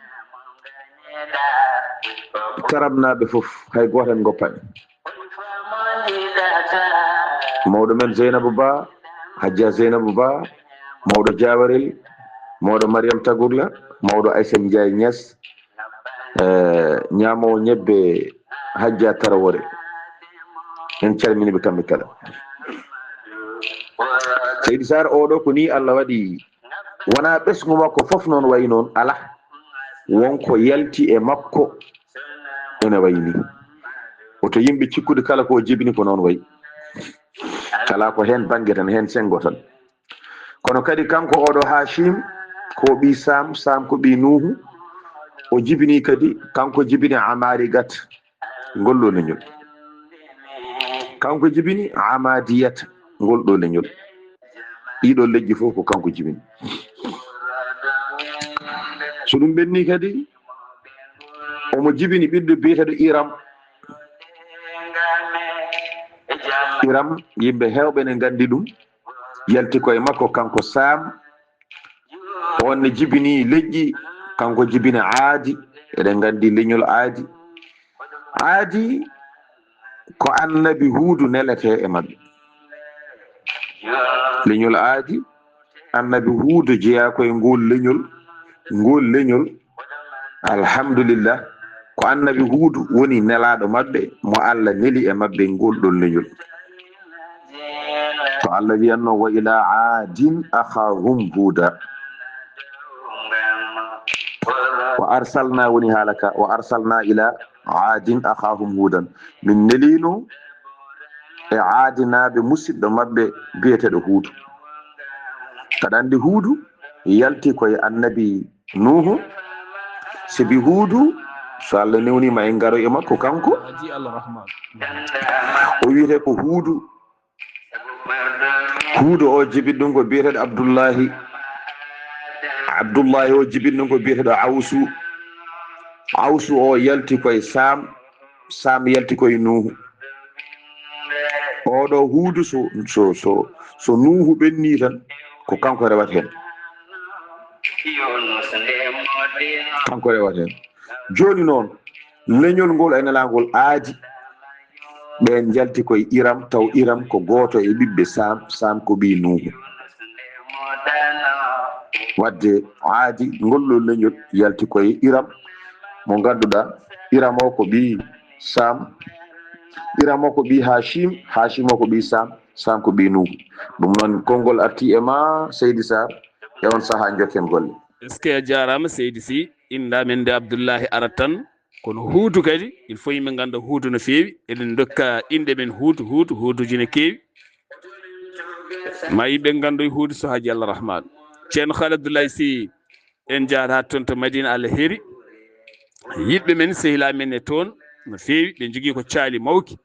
Taramnaaɓe fof, hay gooto en ngoppaani. Mawɗo men Zeynabu Ba, Hajja Zeynabu Ba, mawɗo Jaawarel, mawɗo Mariam Tagurla, mawɗo Aysat Njaay Ñas, eh, ñaamoowo ñebbe Hajja Tarawore. En calminii ɓe kamɓe kala. Seydi Sarr, oɗo ko nii Allah waɗi, wonaa ɓesngu makko fof noon wayi noon, alaa. Won ko yalti e makko ene wayi nii. Woto yimɓe cikkude kala ko o jibini ko noon wayi. Alaa, ko heen bannge tan, heen senngo tan. Kono kadi kanko oɗo Hachim ko ɓii Sam, Sam ko ɓii Nuuhu. O jibini kadi, kanko jibini Amarigat, ngol ɗo leñol. Kanko jibini Amadiyat, ngol ɗo leñol. Ɗiɗo leƴƴi fof ko kanko jibini. So ɗum ɓenni kadi, omo jibini ɓiɗɗo biyeteeɗo Iram. Iram, yimɓe heewɓe ne nganndi ɗum. Yalti koye makko kanko Sam. On ne jibini leƴƴi, kanko jibini Aadi. Eɗen nganndi leñol Aadi. Aadi ko annabi Huudu neletee e maɓɓe. Leñol Aadi, annabi Huudu jeyaa ko e ngol leñol. Ngol leñol, alhamdulillah, ko annabi Huudu woni nelaaɗo maɓɓe, mo Allah neli e maɓɓe ngol ɗon leñol. To Allah wiyatno, "Wa ila aadin akhaahum huuda." Wa arsalna woni haala ka, "Wa arsalna ila aadin akhaahum huudan." Min neliino e Aadinaaɓe musidɗo maɓɓe biyeteeɗo Huudu. Aɗa anndi Huudu yalti koye annabi Nuuhu. Sibi Huudu, so Allah newniima en ngaroy e makko kanko. O wiyetee ko Huudu. Huudo o jibinɗum ko biyeteeɗo Abdullahi. Abdullahi o jibinɗum ko biyeteeɗo Awsu. Awsu o yalti koye Saam. Saam yalti koye Nuuhu. Oɗo Huudu, so, so, so, so Nuuhu ɓenni tan, ko kanko rewata heen. Kanko rewata heen. Jooni noon, leñol ngol e nelaaɗo ngol aadi. Ɓeen njalti koye Iram, taw Iram ko gooto e ɓiɓɓe Saam, Saam ko ɓii Nuuhu. Wadde aadi ngol ɗo leñol yalti koye Iram, mo ngannduɗaa Iram o ko ɓii Saam, Iram o ko ɓii Haacim, Haacim o ko ɓii Saam, Saam ko ɓii Nuuhu. Ɗum noon, konngol arti e ma, Seydi Sarr, e on sahaa njokken golle. Est-ce que a jaaraama, Seydi Sy? Innde amen nde Abdullahi arat tan, kono Huudu kadi, il faut yimɓe ngannda Huudu no feewi. Eɗen ndokka inɗe men Huudu, Huudu, Huuduuji ne keewi. Ma yimɓe nganndoy Huudu so Haaji Allah Rahman. Ceerno Haali Abdullahi Sy, en njahat haa toon to Madina Alheri. Yiɗɓe men, sehilaaɓe men e toon no feewi, ɓe njogii ko caali mawki.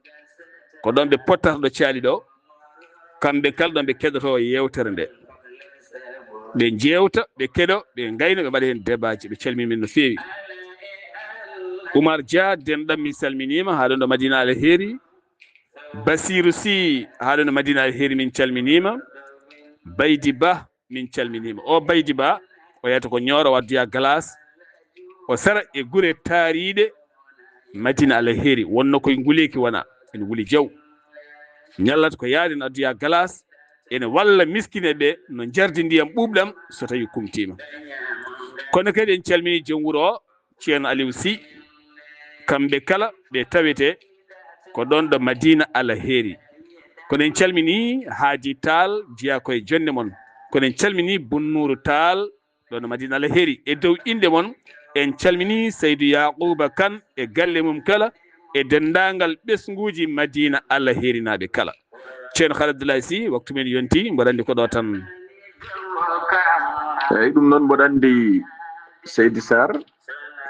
Ko ɗoon ɓe pottata ɗo caali ɗo. Kamɓe kala ɗoon ɓe keɗoto yeewtere nde. Ɓe njeewta, ɓe keɗo, ɓe ngayno, ɓe mbaɗa heen debaaji. Ɓe calmini men no feewi. Umar Dia, denɗam, min calminiima, haa ɗoon ɗo Madina Alheri. Basiiru Sy, haa ɗoon ɗo Madina Alheri, min calminiima. Baydi Bah, min calminiima. O Baydi Bah, o yahata ko Ñooro, o addoya galaas. O sara e gure taariiɗe Madina Alheri, wonno koye nguleeki wona, ene wuli jaw. Ñallata ko yaade, ene addoya galaas, ene walla miskineeɓe ɓe no njardi ndiyam ɓuuɓɗam so tawii kumtiima. Kono kadi en calminii joom wuro o, Ceerno Aliou Sy, kamɓe kala ɓe tawetee ko ɗoon ɗo Madina Alheri. Kono en calminii Haadi Taal, jeyaa koye jonnde mon. Kono en calminii Bunnuuru Taal, ɗoon ɗo Madina Alheri. E dow innde mon, en calminii Saydu Yaaquuba Kan e galle mum kala, e denndaangal ɓesnguuji Madina Alherinaaɓe kala. Ceerno Haali Abdullahi Sy, waktu men yonti, mboɗo anndi ko ɗo tan. Eeyi, ɗum noon mboɗo anndi, Seydi Sarr,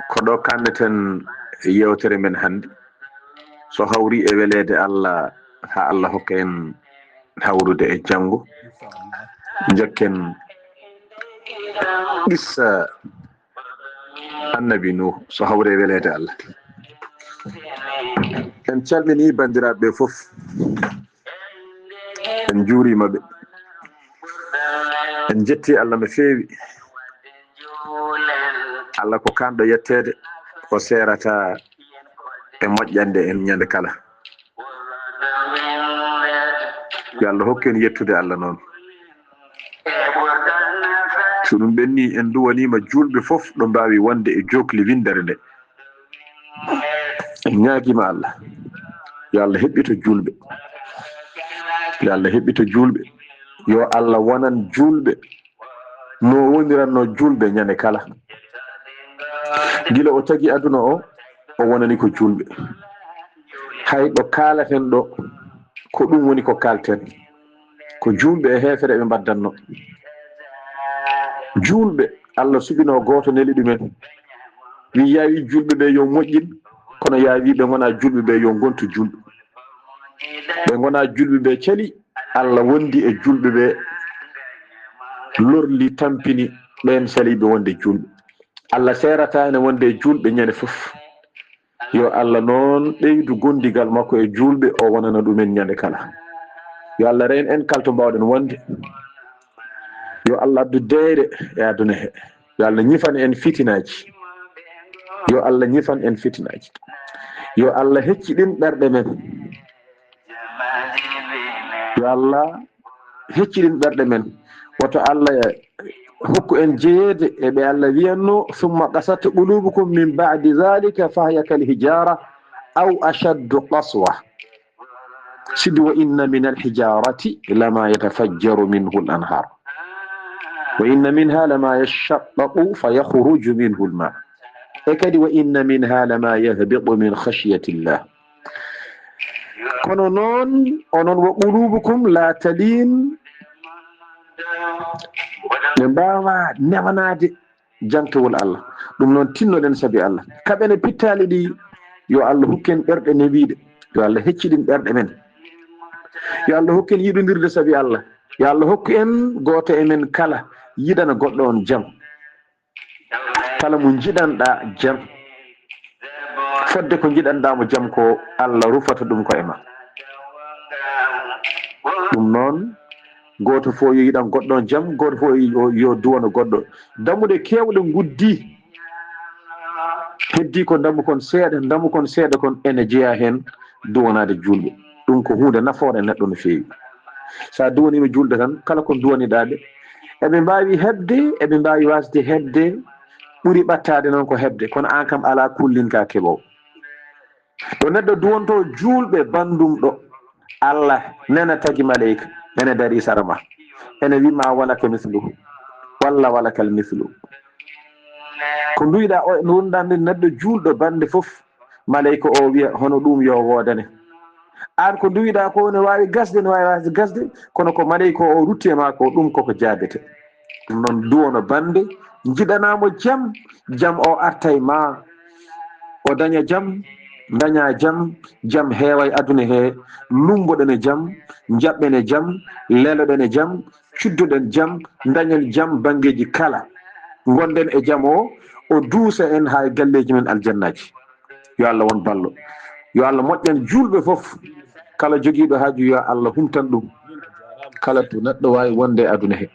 ko ɗo kaanneten yeewtere men hannde. So hawri e weleede Allah, haa Allah hokka en hawrude e janngo, njokken qissa Annabi Nuuh, so hawri e weleede Allah. En calminii banndiraaɓe ɓe fof. En njuuriima ɓe. En njettii Allah no feewi. Allah ko kaanɗo yetteede, o seerataa e moƴƴande en ñande kala. Yo Allah hokku en yettude Allah noon. So ɗum ɓenni, en nduwaniima juulɓe fof ɗo mbaawi wonde e jookli winndere nde. En ñaagiima Allah, yo Allah heɓɓito juulɓe. Yo Allah heɓɓito juulɓe. Yo Allah wonan juulɓe no woniranno juulɓe ñande kala. Gila o tagi aduna o, o wonani ko juulɓe. Hay ɗo kaalaten ɗo, ko ɗum woni ko kaalten. Ko juulɓe e heefereɓe mbaddanno. Juulɓe, Allah suɓino gooto neli ɗumen. Wi yaawi juulɓe ɓe yo moƴƴin, kono yaawi ɓe ngona juulɓe ɓe yo ngontu juulɓe. Ɓe ngona juulɓe ɓe cali, Allah wondi e juulɓe ɓe, lorli, tampini ɓen saliɓe wonde juulɓe. Allah seerata ene wonde e juulɓe ñande fof. Yo Allah noon ɓeydu gondigal makko e juulɓe, o wonana ɗumen ñande kala. Yo Allah reen en kala to mbaawɗen wonde. Yo Allah addu deeyre e aduna he. Yo Allah ñifan en fitinaaji. Yo Allah ñifan en fitinaaji. Yo Allah hecciɗin ɓerɗe men. Yo Allah hecciɗin ɓerɗe men. Woto Allah hokku en jeyeede e ɓe Allah wiyanno, "Summa qasat qulubukum min ba'di dhalika fahiya kal hijara aw ashaddu qaswa." Sidi, "Wa inna min al hijarati lama yatafajjaru minhu al anhar. Wa inna minha lama yashaqqaqu fa yakhruju minhu al ma." E kadi, "Wa inna minha lama yahbitu min khashyati llah." Kono noon, onon, "wa qulubukum la talin." Ɓe mbaawa newanaade jangtowol Allah. Ɗum noon, tinnoɗen sabi Allah. Kaɓene pittaali ɗi, yo Allah hukken ɓerɗe newiiɗe. Yo Allah hecciɗin ɓerɗe men. Yo Allah hokku en yiɗondirde sabi Allah. Yo Allah hokku en gooto e men kala yiɗana goɗɗo on jam. Kala mo njiɗanɗaa jam, fodde ko njiɗanɗaa mo jam ko, Allah rufata ɗum ko e ma. Ɗum noon, gooto fof yo yiɗan goɗɗo on jam, gooto fof yo, yo duwano goɗɗo. Dammuɗe keewɗe nguddii. Heddii ko ndammu kon seeɗa, ndammu kon seeɗa kon ene jeyaa heen duwanaade juulɓe. Ɗum ko huunde nafoore e neɗɗo no feewi. So a duwaniima juulɓe tan, kala ko duwaniɗaa ɓe, eɓe mbaawi heɓde, eɓe mbaawi waasde heɓde, ɓuri ɓattaade noon ko heɓde, kono aan kam alaa kullinka keɓoowo. Ɗo neɗɗo duwantoo juulɓe banndum ɗo, Allah nena tagi maleyka, ene darii sara ma, ene wiy ma walaka misluhu, walla walakal mislu. Ko nduwiɗaa o, nduwɗaa nde neɗɗo juulɗo bannde fof, maleyka o wiya hono ɗum yo woodane. Aan ko nduwiɗaa ko ne waawi gasde, ne waawi waasde gasde, kono ko maleyka o rutti e ma ko, ɗum koko jaabete. Ɗum noon duwono bannde, njiɗanaa mo jam, jam o arta e ma, o daña jam, daña jam, jam heewa e aduna he, lummboɗen e jam, njaɓɓen e jam, leloɗen e jam, cuddoɗen jam, dañen jam banngeeji kala. Ngonɗen e jam o, o duusa en haa e galleeji men aljannaaji. Yo Allah won ballo. Yo Allah moƴƴan juulɓe fof. Kala jogiiɗo haaju, yo Allah humtan ɗum. Kala to neɗɗo waawi wonde e aduna he,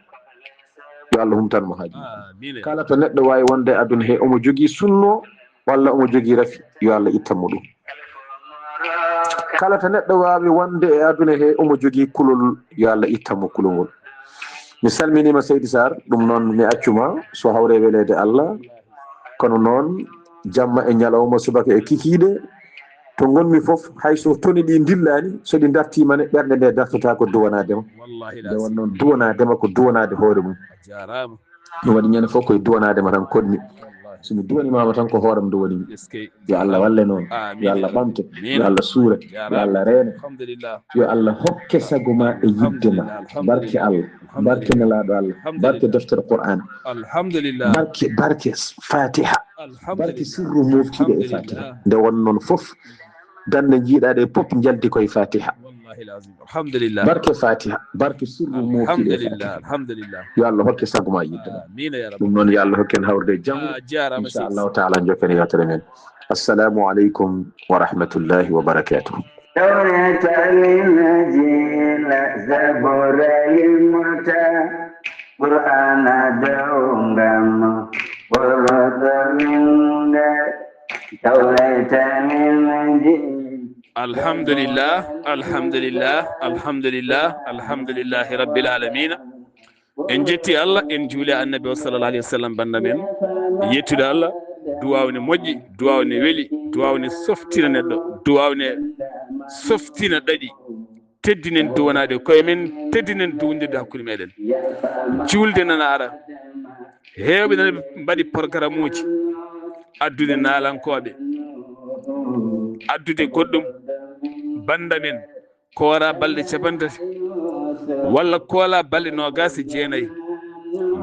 yo Allah humtan mo haaju. Amiin. Kala to neɗɗo waawi wonde e aduna he, omo jogii sunno walla omo jogii rafi, yo Allah ittan mo ɗum. Kala to neɗɗo waawi wonde e aduna he, omo jogii kulol, yo Allah ittan mo kulol ngol. Mi salminiima Seydi Sarr, ɗum noon mi accuma, so hawre weleede Allah. Kono noon, jamma e ñalawma, subaka e kikiiɗe, to ngonmi fof, hay so toni ɗi ndillaani, so ɗi ndartiima ne, ɓernde nde dartata ko duwanaade ma. Wallahi nde won noon, duwanaade ma ko duwanaade hoore mum. A jaaraama. Ɗum waɗi ñande fof koye duwanaade ma tan konmi. Wallahi. So mi duwanimaama tan ko hooram duwanimi. Eskey. Yo Allah walle noon. Amiin. Yo Allah ɓamte. Amiin. Yo Allah suure. Yo Allah reene. Alhamdulillah. Yo Allah hokke sago ma e yidde ma. Alhamdulillah. Barke Allah. Alhamdulillah. Barke Nelaaɗo Allah. Alhamdulillah. Barke deftere Qur'an. Alhamdulillah. Barke, barke Fatiha. Alhamdulillah. Barke sirru moftiɗo e Fatiha. Alhamdulillah. Nde won noon fof, gannde njiiɗaaɗe pop njaldi koye Fatiha. Wallahi lazim. Alhamdulillah. Barke Fatiha, barke sirru moftiɗo e Fatiha. Alhamdulillah. Yo Allah hokke sago ma yidde ma. Amiin ya rabbal. Ɗum noon yo Allah hokke en hawrude e jam. A jaaraama. Inchallahu taala, njokken yewtere men. Assalamu aleykum wa rahmatullahi wa barakatuh. Tawreeta Linjiila Zabuura Muta, Qur'aana dow ngam ɓorɗo min nder Tawreeta Linjiila. Alhamdulillah, alhamdulillah, alhamdulillah, alhamdulillahi rabbil alamina. En jetti Allah, en juuli e Annabi o sallallahu alayhi wa sallam, bannda men. Yettude Allah, duwaaw ne moƴƴi, duwaaw ne weli, duwaaw ne softina neɗɗo, duwaaw ne softina ɗaɗi. Teddinen duwanaade koye men, teddinen duwondirde hakkunde meɗen. Juulde nana ara. Heewɓe nana mbaɗi programme uji addude naalankooɓe, addude goɗɗum, bannda men, koora balɗe capantati, walla koola balɗe noogaas e jeenayi.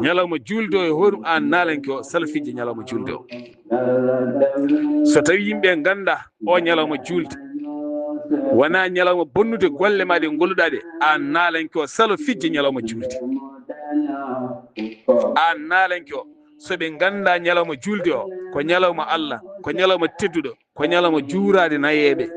Ñalawma juulde o e hoore mum, aan naalanke o, salafijje ñalawma juulde o. So tawi yimɓe ngannda o ñalawma juulde, wona ñalawma bonnude golle ma ɗe ngolluɗa ɗe, aan naalanke o, salafijje ñalawma juulde. Aan naalanke o, so ɓe ngannda ñalawma juulde o, ko ñalawma Allah, ko ñalawma tedduɗo, ko ñalawma juuraade nayeeɓe,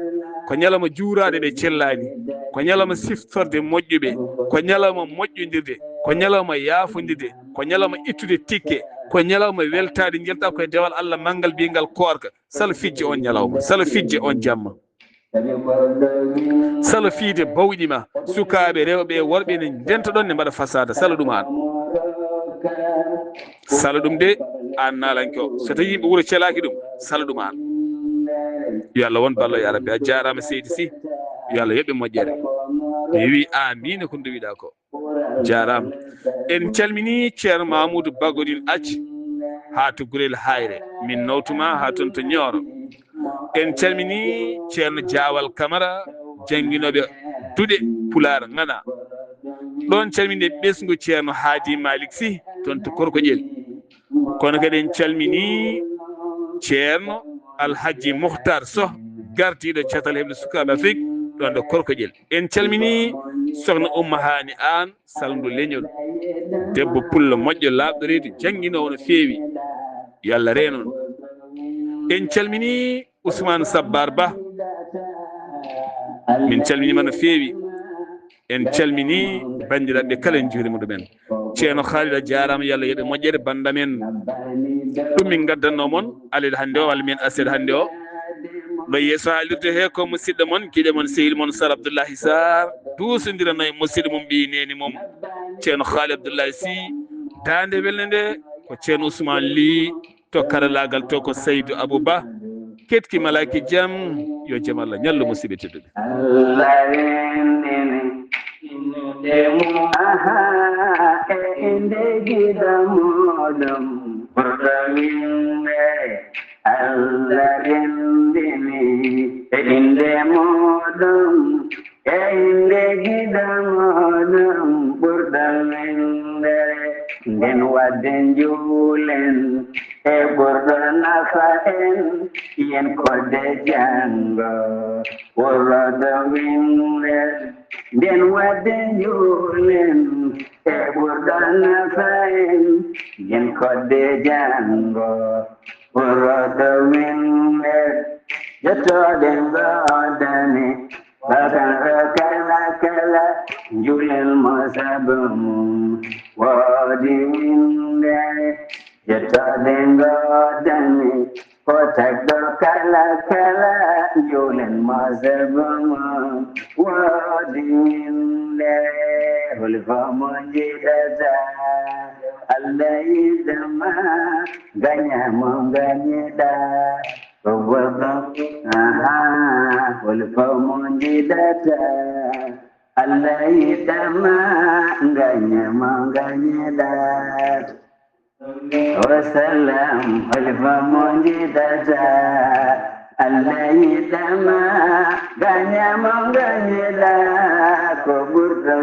ko ñalawma juuraade ɓe cellaani, ko ñalawma siftorde moƴƴuɓe, ko ñalawma moƴƴondirde, ko ñalawma yaafondirde, ko ñalawma ittude tikke, ko ñalawma weltaade njelta koye dewal Allah manngal biyngal koorka. Salafijje on ñalawma, salafijje on jamma. Salo fiide bawɗi ma, sukaaɓe rewɓe e worɓe ne ndenta ɗon ne mbaɗa fasaada, salo ɗum aan. Salo ɗum de, aan naalanke o. So tawi yimɓe wuro celaaki ɗum, salo ɗum aan. Yo Allah won ballo ya Rabbi, a jaaraama seydi si. Yo Allah yoɓe moƴƴere. Mi wi amiina ko nduwiɗa ko. Jaaraama. En calmini Ceerno Mamoudou Bagodin Athie haa to Gurel Hayre. Min nawtuma haa toon to Nioro. En calmini Ceerno Diawal Camara, jannginooɓe duɗe Pulaar ŋana. Ɗoon calmini ɓesngu Ceerno Haadi Malick Sy, toon to Korkoƴel. Kono kadi en calmini Ceerno Alhaji Mukhtar Soh, gardiiɗo Catal Heɓde Sukaaɓe Afrik, ɗon ɗo Korkoƴel. En calmini sokhna Umma Haani Aan, salndu leñol. Debbo pullo moƴƴo, laaɓɗo reedu, jannginoowo no feewi. Yo Allah reen on. En calmini Ousmane Sabbar Ba. Min calminiima no feewi. En calmini banndiraaɓe kala, en njuuriima ɗumen. Ceerno Khalid, a jaaraama, yo Allah yoɓe moƴƴere, bannda men. Ɗum min ngaddanno mon, alel hannde o, walla min aset hannde o. Ɗo yeeso haalirde he ko musidɗo mon, giɗo mon, sehil mon, Sar Abdoullahi Sarr, duusondirano e musidɗo mum, ɓii neene mum, ceerno Khalid Abdoullahi Sy. Daande welnde nde ko ceerno Ousmane Ly, to karalaagal to ko Saydou Abou Ba. Ketki malaaki jam, yo jam Allah ñallu, musidɓe tedduɓe. Allah renndini innde mum, aha, e innde giɗo muɗum ɓurɗo winde. Allah renndini e innde muɗum, e innde giɗo muɗum ɓurɗo winde. Nden wadde njuulen e ɓurɗo nafa en, yen kodde janngo ɓurɗo winde. Nden wadde njuulen e ɓurɗo nafa en, yen kodde janngo ɓurɗo winde. Jottooɗe ngoodani bakara kala kala, njuulen mo sabu mum woodi winde. Jottooɗe ngoodani ko tagɗo kala kala, njuulen mo sabu mum woodi winde. Holi ko mo njiɗata, Allah yiɗama, gaña mo gañiɗa. Ko gorko, aha, holi ko mo njiɗata, Allah yiɗama, gaña mo gañiɗa. Wa salam, holi ko mo njiɗata, Allah yiɗama, gaña mo gañiɗa. Ko ɓurɗo